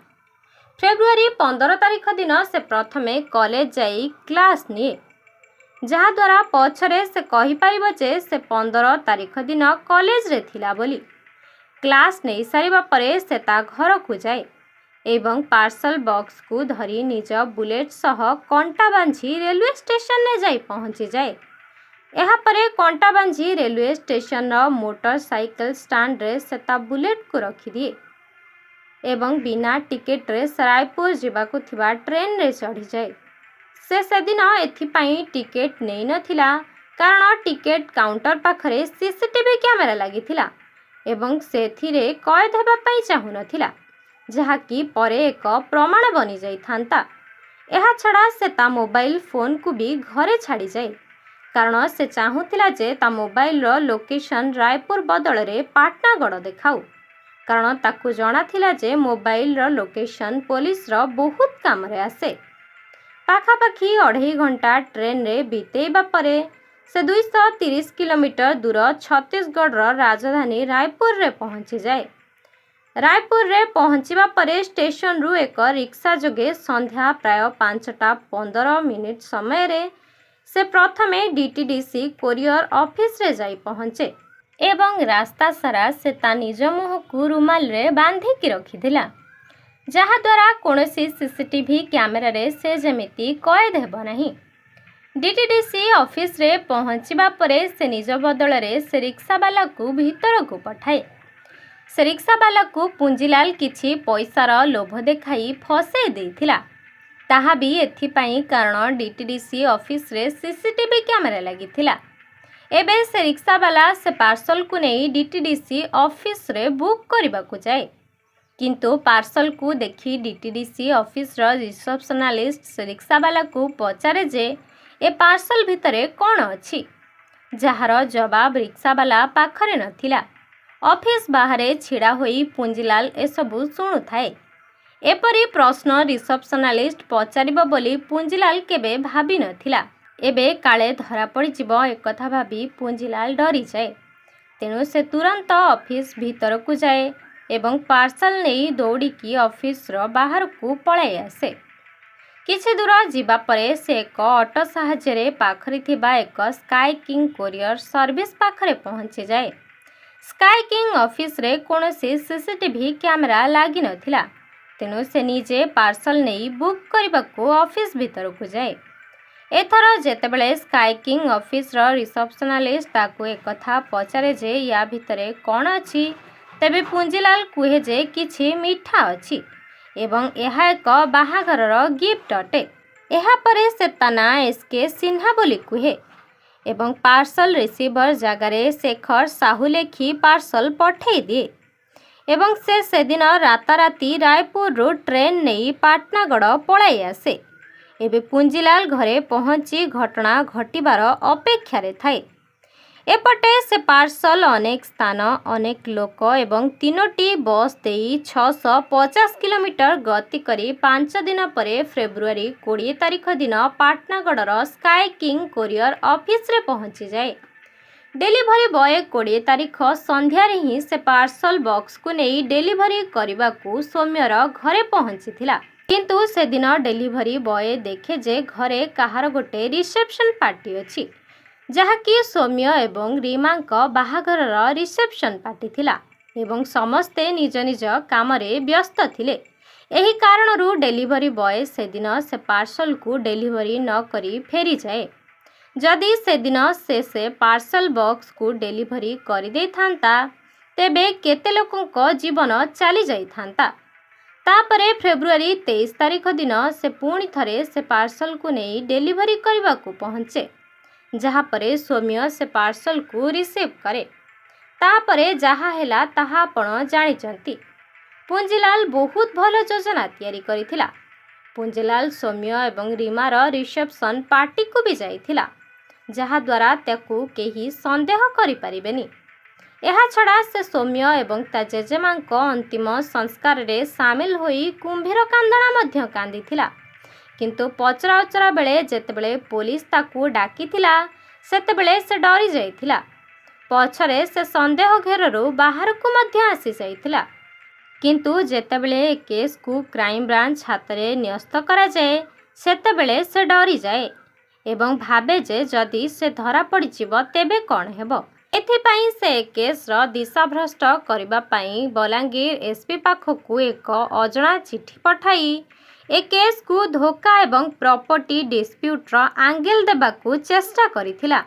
ଫେବୃଆରୀ 15 ତାରିଖ ଦିନ ସେ ପ୍ରଥମେ କଲେଜ ଯାଇ କ୍ଲାସ୍ ନିଏ, ଯାହାଦ୍ୱାରା ପଛରେ ସେ କହିପାରିବ ଯେ ସେ 15 ତାରିଖ ଦିନ କଲେଜରେ ଥିଲା ବୋଲି। କ୍ଲାସ୍ ନେଇସାରିବା ପରେ ସେ ତା ଘରକୁ ଯାଏ ଏବଂ ପାର୍ସଲ ବକ୍ସକୁ ଧରି ନିଜ ବୁଲେଟ୍ ସହ କଣ୍ଟାବାଞ୍ଝି ରେଲୱେ ଷ୍ଟେସନରେ ଯାଇ ପହଞ୍ଚିଯାଏ। ଏହାପରେ କଣ୍ଟାବାଞ୍ଝି ରେଲୱେ ଷ୍ଟେସନର ମୋଟର ସାଇକେଲ ଷ୍ଟାଣ୍ଡରେ ସେ ତା ବୁଲେଟ୍କୁ ରଖିଦିଏ ଏବଂ ବିନା ଟିକେଟରେ ସେ ରାୟପୁର ଯିବାକୁ ଥିବା ଟ୍ରେନରେ ଚଢ଼ିଯାଏ। ସେ ସେଦିନ ଏଥିପାଇଁ ଟିକେଟ୍ ନେଇନଥିଲା, କାରଣ ଟିକେଟ୍ କାଉଣ୍ଟର ପାଖରେ ସିସିଟିଭି କ୍ୟାମେରା ଲାଗିଥିଲା ଏବଂ ସେଥିରେ କଏଦ ହେବା ପାଇଁ ଚାହୁଁନଥିଲା, ଯାହାକି ପରେ ଏକ ପ୍ରମାଣ ବନିଯାଇଥାନ୍ତା। ଏହାଛଡ଼ା ସେ ତା ମୋବାଇଲ ଫୋନକୁ ବି ଘରେ ଛାଡ଼ିଯାଏ, କାରଣ ସେ ଚାହୁଁଥିଲା ଯେ ତା ମୋବାଇଲର ଲୋକେସନ୍ ରାୟପୁର ବଦଳରେ ପାଟନାଗଡ଼ ଦେଖାଉ, କାରଣ ତାକୁ ଜଣାଥିଲା ଯେ ମୋବାଇଲର ଲୋକେସନ୍ ପୋଲିସର ବହୁତ କାମରେ ଆସେ। ପାଖାପାଖି ଅଢ଼େଇ ଘଣ୍ଟା ଟ୍ରେନରେ ବିତେଇବା ପରେ ସେ 230 କିଲୋମିଟର ଦୂର ଛତିଶଗଡ଼ର ରାଜଧାନୀ ରାୟପୁରରେ ପହଞ୍ଚିଯାଏ। ରାୟପୁରରେ ପହଞ୍ଚିବା ପରେ ଷ୍ଟେସନରୁ ଏକ ରିକ୍ସା ଯୋଗେ ସନ୍ଧ୍ୟା ପ୍ରାୟ 5ଟା 15 ମିନିଟ୍ ସମୟରେ ସେ ପ୍ରଥମେ ଡିଟିଡିସି କୋରିଅର ଅଫିସରେ ଯାଇ ପହଞ୍ଚେ ଏବଂ ରାସ୍ତା ସାରା ସେ ତା ନିଜ ମୁହଁକୁ ରୁମାଲରେ ବାନ୍ଧିକି ରଖିଥିଲା, ଯାହାଦ୍ୱାରା କୌଣସି ସିସିଟିଭି କ୍ୟାମେରାରେ ସେ ଯେମିତି କଏଦ ହେବ ନାହିଁ। ଡିଟିଡିସି ଅଫିସରେ ପହଞ୍ଚିବା ପରେ ସେ ନିଜ ବଦଳରେ ସେ ରିକ୍ସାବାଲାକୁ ଭିତରକୁ ପଠାଏ। ସେ ରିକ୍ସାବାଲାକୁ ପୁଞ୍ଜିଲାଲ କିଛି ପଇସାର ଲୋଭ ଦେଖାଇ ଫସେଇ ଦେଇଥିଲା। ତାହା ବି ଏଥିପାଇଁ, କାରଣ ଡିଟିଡିସି ଅଫିସରେ ସିସିଟିଭି କ୍ୟାମେରା ଲାଗିଥିଲା। ଏବେ ସେ ରିକ୍ସାବାଲା ସେ ପାର୍ସଲକୁ ନେଇ ଡିଟିଡିସି ଅଫିସରେ ବୁକ୍ କରିବାକୁ ଯାଏ, କିନ୍ତୁ ପାର୍ସଲକୁ ଦେଖି ଡିଟିଡିସି ଅଫିସର ରିସେପସନିଷ୍ଟ ସେ ରିକ୍ସାବାଲାକୁ ପଚାରେ ଯେ ଏ ପାର୍ସଲ ଭିତରେ କ'ଣ ଅଛି, ଯାହାର ଜବାବ ରିକ୍ସାବାଲା ପାଖରେ ନଥିଲା। ଅଫିସ ବାହାରେ ଛିଡ଼ା ହୋଇ ପୁଞ୍ଜିଲାଲ ଏସବୁ ଶୁଣୁଥାଏ। ଏପରି ପ୍ରଶ୍ନ ରିସେପସନିଷ୍ଟ ପଚାରିବ ବୋଲି ପୁଞ୍ଜିଲାଲ କେବେ ଭାବିନଥିଲା। ଏବେ କାଳେ ଧରା ପଡ଼ିଯିବ, ଏକଥା ଭାବି ପୁଞ୍ଜିଲାଲ ଡରିଯାଏ। ତେଣୁ ସେ ତୁରନ୍ତ ଅଫିସ ଭିତରକୁ ଯାଏ ଏବଂ ପାର୍ସଲ ନେଇ ଦୌଡ଼ିକି ଅଫିସର ବାହାରକୁ ପଳାଇ ଆସେ। କିଛି ଦୂର ଯିବା ପରେ ସେ ଏକ ଅଟୋ ସାହାଯ୍ୟରେ ପାଖରେ ଥିବା ଏକ ସ୍କାଏ କିଙ୍ଗ କୋରିଅର ସର୍ଭିସ ପାଖରେ ପହଞ୍ଚିଯାଏ। ସ୍କାଏ କିଙ୍ଗ ଅଫିସରେ କୌଣସି ସିସିଟିଭି କ୍ୟାମେରା ଲାଗିନଥିଲା, ତେଣୁ ସେ ନିଜେ ପାର୍ସଲ ନେଇ ବୁକ୍ କରିବାକୁ ଅଫିସ ଭିତରକୁ ଯାଏ। ଏଥର ଯେତେବେଳେ ସ୍କାଏ କିଙ୍ଗ ଅଫିସର ରିସେପ୍ସନିଷ୍ଟ ତାକୁ ଏକଥା ପଚାରେ ଯେ ୟା ଭିତରେ କ'ଣ ଅଛି, ତେବେ ପୁଞ୍ଜିଲାଲ କୁହେ ଯେ କିଛି ମିଠା ଅଛି ଏବଂ ଏହା ଏକ ବାହାଘରର ଗିଫ୍ଟ ଅଟେ। ଏହାପରେ ସେ ତା ନାଁ ଏସ୍ କେ ସିହ୍ନା ବୋଲି କୁହେ ଏବଂ ପାର୍ସଲ ରିସିଭର ଜାଗାରେ ଶେଖର ସାହୁ ଲେଖି ପାର୍ସଲ ପଠେଇ ଦିଏ ଏବଂ ସେ ସେଦିନ ରାତାରାତି ରାୟପୁରରୁ ଟ୍ରେନ୍ ନେଇ ପାଟନାଗଡ଼ ପଳାଇ ଆସେ। ଏବେ ପୁଞ୍ଜିଲାଲ ଘରେ ପହଞ୍ଚି ଘଟଣା ଘଟିବାର ଅପେକ୍ଷାରେ ଥାଏ। ଏପଟେ ସେ ପାର୍ସଲ ଅନେକ ସ୍ଥାନ, ଅନେକ ଲୋକ ଏବଂ ତିନୋଟି ବସ୍ ଦେଇ 650 କିଲୋମିଟର ଗତି କରି 5 ଦିନ ପରେ ଫେବୃଆରୀ 20 ତାରିଖ ଦିନ ପାଟନାଗଡ଼ର ସ୍କାଏ କିଙ୍ଗ କୋରିଅର ଅଫିସରେ ପହଞ୍ଚିଯାଏ। ଡେଲିଭରି ବୟ 20 ତାରିଖ ସନ୍ଧ୍ୟାରେ ହିଁ ସେ ପାର୍ସଲ ବକ୍ସକୁ ନେଇ ଡେଲିଭରି କରିବାକୁ ସୌମ୍ୟର ଘରେ ପହଞ୍ଚିଥିଲା। କିନ୍ତୁ ସେଦିନ ଡେଲିଭରି ବୟ ଦେଖେ ଯେ ଘରେ କାହାର ଗୋଟେ ରିସେପ୍ସନ୍ ପାର୍ଟି ଅଛି, ଯାହାକି ସୌମ୍ୟ ଏବଂ ରୀମାଙ୍କ ବାହାଘରର ରିସେପ୍ସନ୍ ପାର୍ଟି ଥିଲା ଏବଂ ସମସ୍ତେ ନିଜ ନିଜ କାମରେ ବ୍ୟସ୍ତ ଥିଲେ। ଏହି କାରଣରୁ ଡେଲିଭରି ବୟ ସେଦିନ ସେ ପାର୍ସଲକୁ ଡେଲିଭରି ନ କରି ଫେରିଯାଏ। ଯଦି ସେଦିନ ସେ ସେ ପାର୍ସଲ ବକ୍ସକୁ ଡେଲିଭରି କରିଦେଇଥାନ୍ତା, ତେବେ କେତେ ଲୋକଙ୍କ ଜୀବନ ଚାଲି ଯାଇଥାନ୍ତା। ତାପରେ ଫେବୃଆରୀ 23 ତାରିଖ ଦିନ ସେ ପୁଣି ଥରେ ସେ ପାର୍ସଲକୁ ନେଇ ଡେଲିଭରି କରିବାକୁ ପହଞ୍ଚେ, ଯାହାପରେ ସୌମ୍ୟ ସେ ପାର୍ସଲକୁ ରିସିଭ୍ କରେ। ତାପରେ ଯାହା ହେଲା ତାହା ଆପଣ ଜାଣିଛନ୍ତି। ପୁଞ୍ଜିଲାଲ ବହୁତ ଭଲ ଯୋଜନା ତିଆରି କରିଥିଲା। ପୁଞ୍ଜିଲାଲ ସୌମ୍ୟ ଏବଂ ରୀମାର ରିସେପ୍ସନ୍ ପାର୍ଟିକୁ ବି ଯାଇଥିଲା, ଯାହାଦ୍ୱାରା ତାକୁ କେହି ସନ୍ଦେହ କରିପାରିବେନି। ଏହାଛଡ଼ା ସେ ସୌମ୍ୟ ଏବଂ ତା ଜେଜେମାଙ୍କ ଅନ୍ତିମ ସଂସ୍କାରରେ ସାମିଲ ହୋଇ କୁମ୍ଭୀର କାନ୍ଦଣା ମଧ୍ୟ କାନ୍ଦିଥିଲା। କିନ୍ତୁ ପଚରାଉଚରା ବେଳେ ଯେତେବେଳେ ପୋଲିସ ତାକୁ ଡାକିଥିଲା, ସେତେବେଳେ ସେ ଡରି ଯାଇଥିଲା। ପଛରେ ସେ ସନ୍ଦେହ ଘେରରୁ ବାହାରକୁ ମଧ୍ୟ ଆସିଯାଇଥିଲା। କିନ୍ତୁ ଯେତେବେଳେ ଏ କେସ୍କୁ କ୍ରାଇମବ୍ରାଞ୍ଚ ହାତରେ ନ୍ୟସ୍ତ କରାଯାଏ, ସେତେବେଳେ ସେ ଡରିଯାଏ ଏବଂ ଭାବେ ଯେ ଯଦି ସେ ଧରା ପଡ଼ିଯିବ ତେବେ କ'ଣ ହେବ। ଏଥିପାଇଁ ସେ ଏ କେସ୍ର ଦିଶାଭ୍ରଷ୍ଟ କରିବା ପାଇଁ ବଲାଙ୍ଗୀର ଏସ୍ପି ପାଖକୁ ଏକ ଅଜଣା ଚିଠି ପଠାଇ ଏ କେସ୍କୁ ଧୋକା ଏବଂ ପ୍ରପର୍ଟି ଡିସ୍ପ୍ୟୁଟ୍ର ଆଙ୍ଗେଲ ଦେବାକୁ ଚେଷ୍ଟା କରିଥିଲା।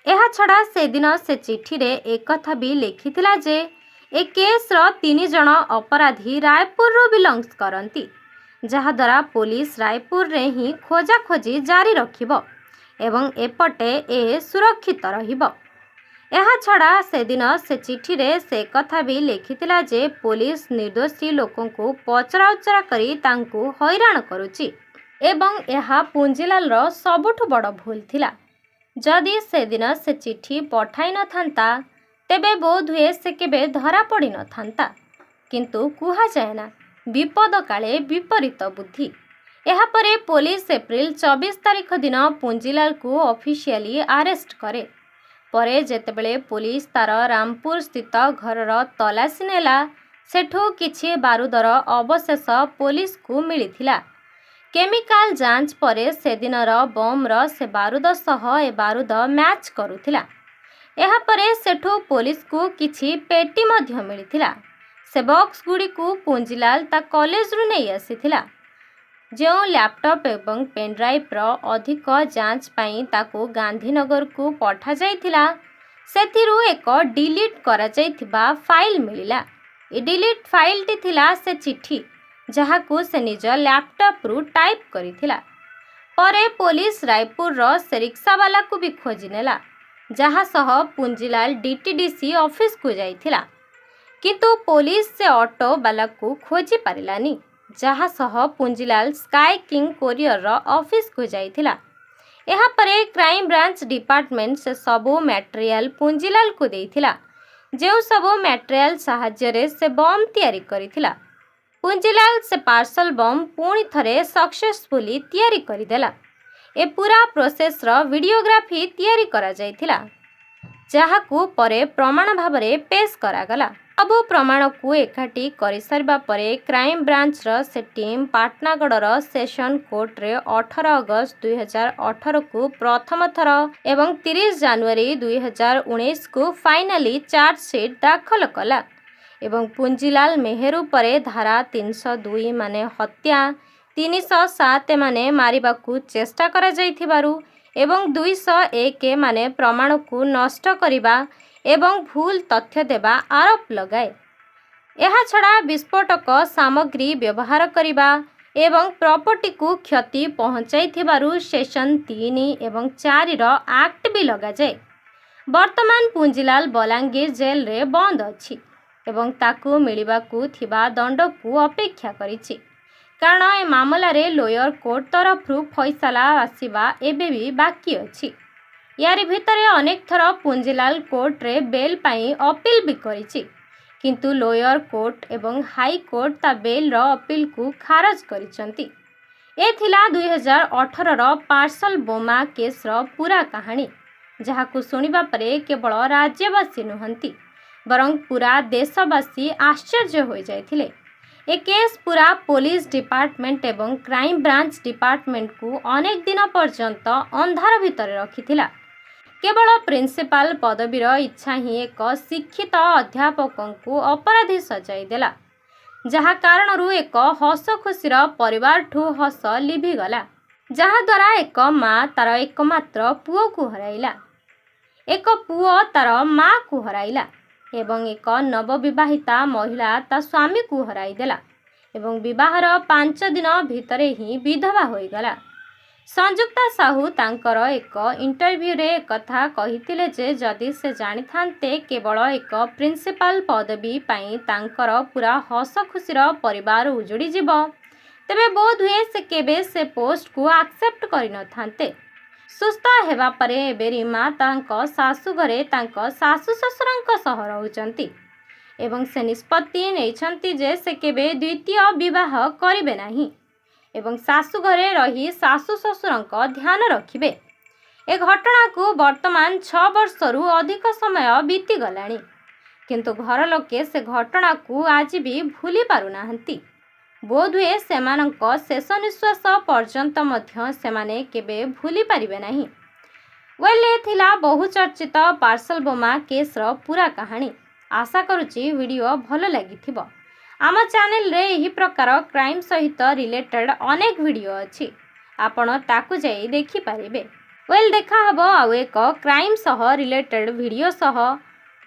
ଏହାଛଡ଼ା ସେଦିନ ସେ ଚିଠିରେ ଏକଥା ବି ଲେଖିଥିଲା ଯେ ଏ କେସ୍ର ତିନି ଜଣ ଅପରାଧୀ ରାୟପୁରରୁ ବିଲଙ୍ଗସ୍ କରନ୍ତି, ଯାହାଦ୍ୱାରା ପୋଲିସ ରାୟପୁରରେ ହିଁ ଖୋଜାଖୋଜି ଜାରି ରଖିବ ଏବଂ ଏପଟେ ଏ ସୁରକ୍ଷିତ ରହିବ। ଏହାଛଡ଼ା ସେଦିନ ସେ ଚିଠିରେ ସେ କଥା ବି ଲେଖିଥିଲା ଯେ ପୋଲିସ ନିର୍ଦ୍ଦୋଷୀ ଲୋକଙ୍କୁ ପଚରାଉଚରା କରି ତାଙ୍କୁ ହଇରାଣ କରୁଛି ଏବଂ ଏହା ପୁଞ୍ଜିଲାଲର ସବୁଠୁ ବଡ଼ ଭୁଲ ଥିଲା। ଯଦି ସେଦିନ ସେ ଚିଠି ପଠାଇନଥାନ୍ତା, ତେବେ ବୋଧହୁଏ ସେ କେବେ ଧରା ପଡ଼ିନଥାନ୍ତା। କିନ୍ତୁ କୁହାଯାଏ ନା, ବିପଦ କାଳେ ବିପରୀତ ବୁଦ୍ଧି। ଏହାପରେ ପୋଲିସ ଏପ୍ରିଲ 24 ତାରିଖ ଦିନ ପୁଞ୍ଜିଲାଲକୁ ଅଫିସିଆଲି ଆରେଷ୍ଟ କରେ। ପରେ ଯେତେବେଳେ ପୋଲିସ ତାର ରାମପୁର ସ୍ଥିତ ଘରର ତଲାସି ନେଲା, ସେଠୁ କିଛି ବାରୁଦର ଅବଶେଷ ପୋଲିସକୁ ମିଳିଥିଲା। କେମିକାଲ ଯାଞ୍ଚ ପରେ ସେଦିନର ବମ୍ର ସେ ବାରୁଦ ସହ ଏ ବାରୁଦ ମ୍ୟାଚ୍ କରୁଥିଲା। ଏହାପରେ ସେଠୁ ପୋଲିସକୁ କିଛି ପେଟି ମଧ୍ୟ ମିଳିଥିଲା। ସେ ବକ୍ସ ଗୁଡ଼ିକୁ ପୁଞ୍ଜିଲାଲ ତା କଲେଜରୁ ନେଇ ଆସିଥିଲା। ଯେଉଁ ଲ୍ୟାପଟପ୍ ଏବଂ ପେନ୍ଡ୍ରାଇଭ୍ର ଅଧିକ ଯାଞ୍ଚ ପାଇଁ ତାକୁ ଗାନ୍ଧୀନଗରକୁ ପଠାଯାଇଥିଲା, ସେଥିରୁ ଏକ ଡିଲିଟ୍ କରାଯାଇଥିବା ଫାଇଲ୍ ମିଳିଲା। ଏ ଡିଲିଟ୍ ଫାଇଲ୍ଟି ଥିଲା ସେ ଚିଠି, ଯାହାକୁ ସେ ନିଜ ଲ୍ୟାପଟପ୍ରୁ ଟାଇପ୍ କରିଥିଲା। ପରେ ପୋଲିସ ରାୟପୁରର ସେ ରିକ୍ସାବାଲାକୁ ବି ଖୋଜି ନେଲା, ଯାହା ସହ ପୁଞ୍ଜିଲାଲ ଡିଟିଡିସି ଅଫିସକୁ ଯାଇଥିଲା। କିନ୍ତୁ ପୋଲିସ ସେ ଅଟୋ ବାଲାକୁ ଖୋଜି ପାରିଲାନି, ଯାହା ସହ ପୁଞ୍ଜିଲାଲ ସ୍କାଏ କିଙ୍ଗ କୋରିଅରର ଅଫିସକୁ ଯାଇଥିଲା। ଏହାପରେ କ୍ରାଇମବ୍ରାଞ୍ଚ ଡିପାର୍ଟମେଣ୍ଟ ସେ ସବୁ ମ୍ୟାଟେରିଆଲ ପୁଞ୍ଜିଲାଲକୁ ଦେଇଥିଲା, ଯେଉଁ ସବୁ ମ୍ୟାଟେରିଆଲ ସାହାଯ୍ୟରେ ସେ ବମ୍ ତିଆରି କରିଥିଲା। ପୁଞ୍ଜିଲାଲ ସେ ପାର୍ସଲ ବମ୍ ପୁଣି ଥରେ ସକ୍ସେସଫୁଲି ତିଆରି କରିଦେଲା। ଏ ପୁରା ପ୍ରୋସେସର ଭିଡ଼ିଓଗ୍ରାଫି ତିଆରି କରାଯାଇଥିଲା, ଯାହାକୁ ପରେ ପ୍ରମାଣ ଭାବରେ ପେଶ କରାଗଲା। ସବୁ ପ୍ରମାଣକୁ ଏକାଠି କରିସାରିବା ପରେ କ୍ରାଇମବ୍ରାଞ୍ଚର ସେ ଟିମ୍ ପାଟନାଗଡ଼ର ସେସନ କୋର୍ଟରେ 18 ଅଗଷ୍ଟ 2018କୁ ପ୍ରଥମ ଥର ଏବଂ 30 ଜାନୁଆରୀ 2019କୁ ଫାଇନାଲି ଚାର୍ଜସିଟ୍ ଦାଖଲ କଲା ଏବଂ ପୁଞ୍ଜିଲାଲ ମେହେର ଉପରେ ଧାରା 302 ମାନେ ହତ୍ୟା, 307 ମାନେ ମାରିବାକୁ ଚେଷ୍ଟା କରାଯାଇଥିବାରୁ ଏବଂ 201 ମାନେ ପ୍ରମାଣକୁ ନଷ୍ଟ କରିବା ଏବଂ ଭୁଲ ତଥ୍ୟ ଦେବା ଆରୋପ ଲଗାଏ। ଏହାଛଡ଼ା ବିସ୍ଫୋଟକ ସାମଗ୍ରୀ ବ୍ୟବହାର କରିବା ଏବଂ ପ୍ରପର୍ଟିକୁ କ୍ଷତି ପହଞ୍ଚାଇଥିବାରୁ ସେକ୍ସନ 3 ଏବଂ 4ର ଆକ୍ଟ ବି ଲଗାଯାଏ। ବର୍ତ୍ତମାନ ପୁଞ୍ଜିଲାଲ ବଲାଙ୍ଗୀର ଜେଲରେ ବନ୍ଦ ଅଛି ଏବଂ ତାକୁ ମିଳିବାକୁ ଥିବା ଦଣ୍ଡକୁ ଅପେକ୍ଷା କରିଛି, କାରଣ ଏ ମାମଲାରେ ଲୋୟର କୋର୍ଟ ତରଫରୁ ଫଇସଲା ଆସିବା ଏବେ ବି ବାକି ଅଛି। ୟାରି ଭିତରେ ଅନେକ ଥର ପୁଞ୍ଜିଲାଲ କୋର୍ଟରେ ବେଲ୍ ପାଇଁ ଅପିଲ ବି କରିଛି, କିନ୍ତୁ ଲୋୟର କୋର୍ଟ ଏବଂ ହାଇକୋର୍ଟ ତା ବେଲ୍ର ଅପିଲକୁ ଖାରଜ କରିଛନ୍ତି। ଏ ଥିଲା 2018ର ପାର୍ସଲ ବୋମା କେସ୍ର ପୂରା କାହାଣୀ, ଯାହାକୁ ଶୁଣିବା ପରେ କେବଳ ରାଜ୍ୟବାସୀ ନୁହନ୍ତି, ବରଂ ପୂରା ଦେଶବାସୀ ଆଶ୍ଚର୍ଯ୍ୟ ହୋଇଯାଇଥିଲେ। ଏ କେସ୍ ପୂରା ପୋଲିସ ଡିପାର୍ଟମେଣ୍ଟ ଏବଂ କ୍ରାଇମବ୍ରାଞ୍ଚ ଡିପାର୍ଟମେଣ୍ଟକୁ ଅନେକ ଦିନ ପର୍ଯ୍ୟନ୍ତ ଅନ୍ଧାର ଭିତରେ ରଖିଥିଲା। କେବଳ ପ୍ରିନ୍ସିପାଲ ପଦବୀର ଇଚ୍ଛା ହିଁ ଏକ ଶିକ୍ଷିତ ଅଧ୍ୟାପକଙ୍କୁ ଅପରାଧୀ ସଜାଇଦେଲା, ଯାହା କାରଣରୁ ଏକ ହସଖୁସିର ପରିବାରଠୁ ହସ ଲିଭିଗଲା, ଯାହାଦ୍ୱାରା ଏକ ମା ତାର ଏକମାତ୍ର ପୁଅକୁ ହରାଇଲା, ଏକ ପୁଅ ତାର ମାଆକୁ ହରାଇଲା ଏବଂ ଏକ ନବବିବାହିତା ମହିଳା ତା ସ୍ୱାମୀକୁ ହରାଇଦେଲା ଏବଂ ବିବାହର 5 ଦିନ ଭିତରେ ହିଁ ବିଧବା ହୋଇଗଲା। ସଂଯୁକ୍ତା ସାହୁ ତାଙ୍କର ଏକ ଇଣ୍ଟରଭ୍ୟୁରେ ଏକଥା କହିଥିଲେ ଯେ ଯଦି ସେ ଜାଣିଥାନ୍ତେ କେବଳ ଏକ ପ୍ରିନ୍ସିପାଲ ପଦବୀ ପାଇଁ ତାଙ୍କର ପୂରା ହସଖୁସିର ପରିବାର ଉଜୁଡ଼ିଯିବ, ତେବେ ବୋଧହୁଏ ସେ କେବେ ସେ ପୋଷ୍ଟକୁ ଆକ୍ସେପ୍ଟ କରିନଥାନ୍ତେ। ସୁସ୍ଥ ହେବା ପରେ ଏବେ ରୀମା ତାଙ୍କ ଶାଶୁଘରେ ତାଙ୍କ ଶାଶୁ ଶ୍ୱଶୁରଙ୍କ ସହ ରହୁଛନ୍ତି ଏବଂ ସେ ନିଷ୍ପତ୍ତି ନେଇଛନ୍ତି ଯେ ସେ କେବେ ଦ୍ୱିତୀୟ ବିବାହ କରିବେ ନାହିଁ ଏବଂ ଶାଶୁଘରେ ରହି ଶାଶୁ ଶ୍ୱଶୁରଙ୍କ ଧ୍ୟାନ ରଖିବେ। ଏ ଘଟଣାକୁ ବର୍ତ୍ତମାନ 6 ବର୍ଷରୁ ଅଧିକ ସମୟ ବିତିଗଲାଣି, କିନ୍ତୁ ଘର ଲୋକେ ସେ ଘଟଣାକୁ ଆଜି ବି ଭୁଲି ପାରୁନାହାନ୍ତି। ବୋଧହୁଏ ସେମାନଙ୍କ ଶେଷ ନିଶ୍ୱାସ ପର୍ଯ୍ୟନ୍ତ ମଧ୍ୟ ସେମାନେ କେବେ ଭୁଲି ପାରିବେ ନାହିଁ। ୱେଲ୍, ଏ ଥିଲା ବହୁଚର୍ଚ୍ଚିତ ପାର୍ସଲ ବୋମା କେସ୍ର ପୂରା କାହାଣୀ। ଆଶା କରୁଛି ଭିଡ଼ିଓ ଭଲ ଲାଗିଥିବ। ଆମ ଚ୍ୟାନେଲରେ ଏହି ପ୍ରକାର କ୍ରାଇମ୍ ସହିତ ରିଲେଟେଡ୍ ଅନେକ ଭିଡ଼ିଓ ଅଛି, ଆପଣ ତାକୁ ଯାଇ ଦେଖିପାରିବେ। ୱେଲ୍, ଦେଖା ହେବ ଆଉ ଏକ କ୍ରାଇମ୍ ସହ ରିଲେଟେଡ୍ ଭିଡ଼ିଓ ସହ।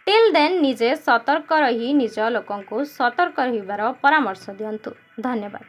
ଟିଲ୍ ଦେନ୍, ନିଜେ ସତର୍କ ରହି ନିଜ ଲୋକଙ୍କୁ ସତର୍କ ରହିବାର ପରାମର୍ଶ ଦିଅନ୍ତୁ। ଧନ୍ୟବାଦ।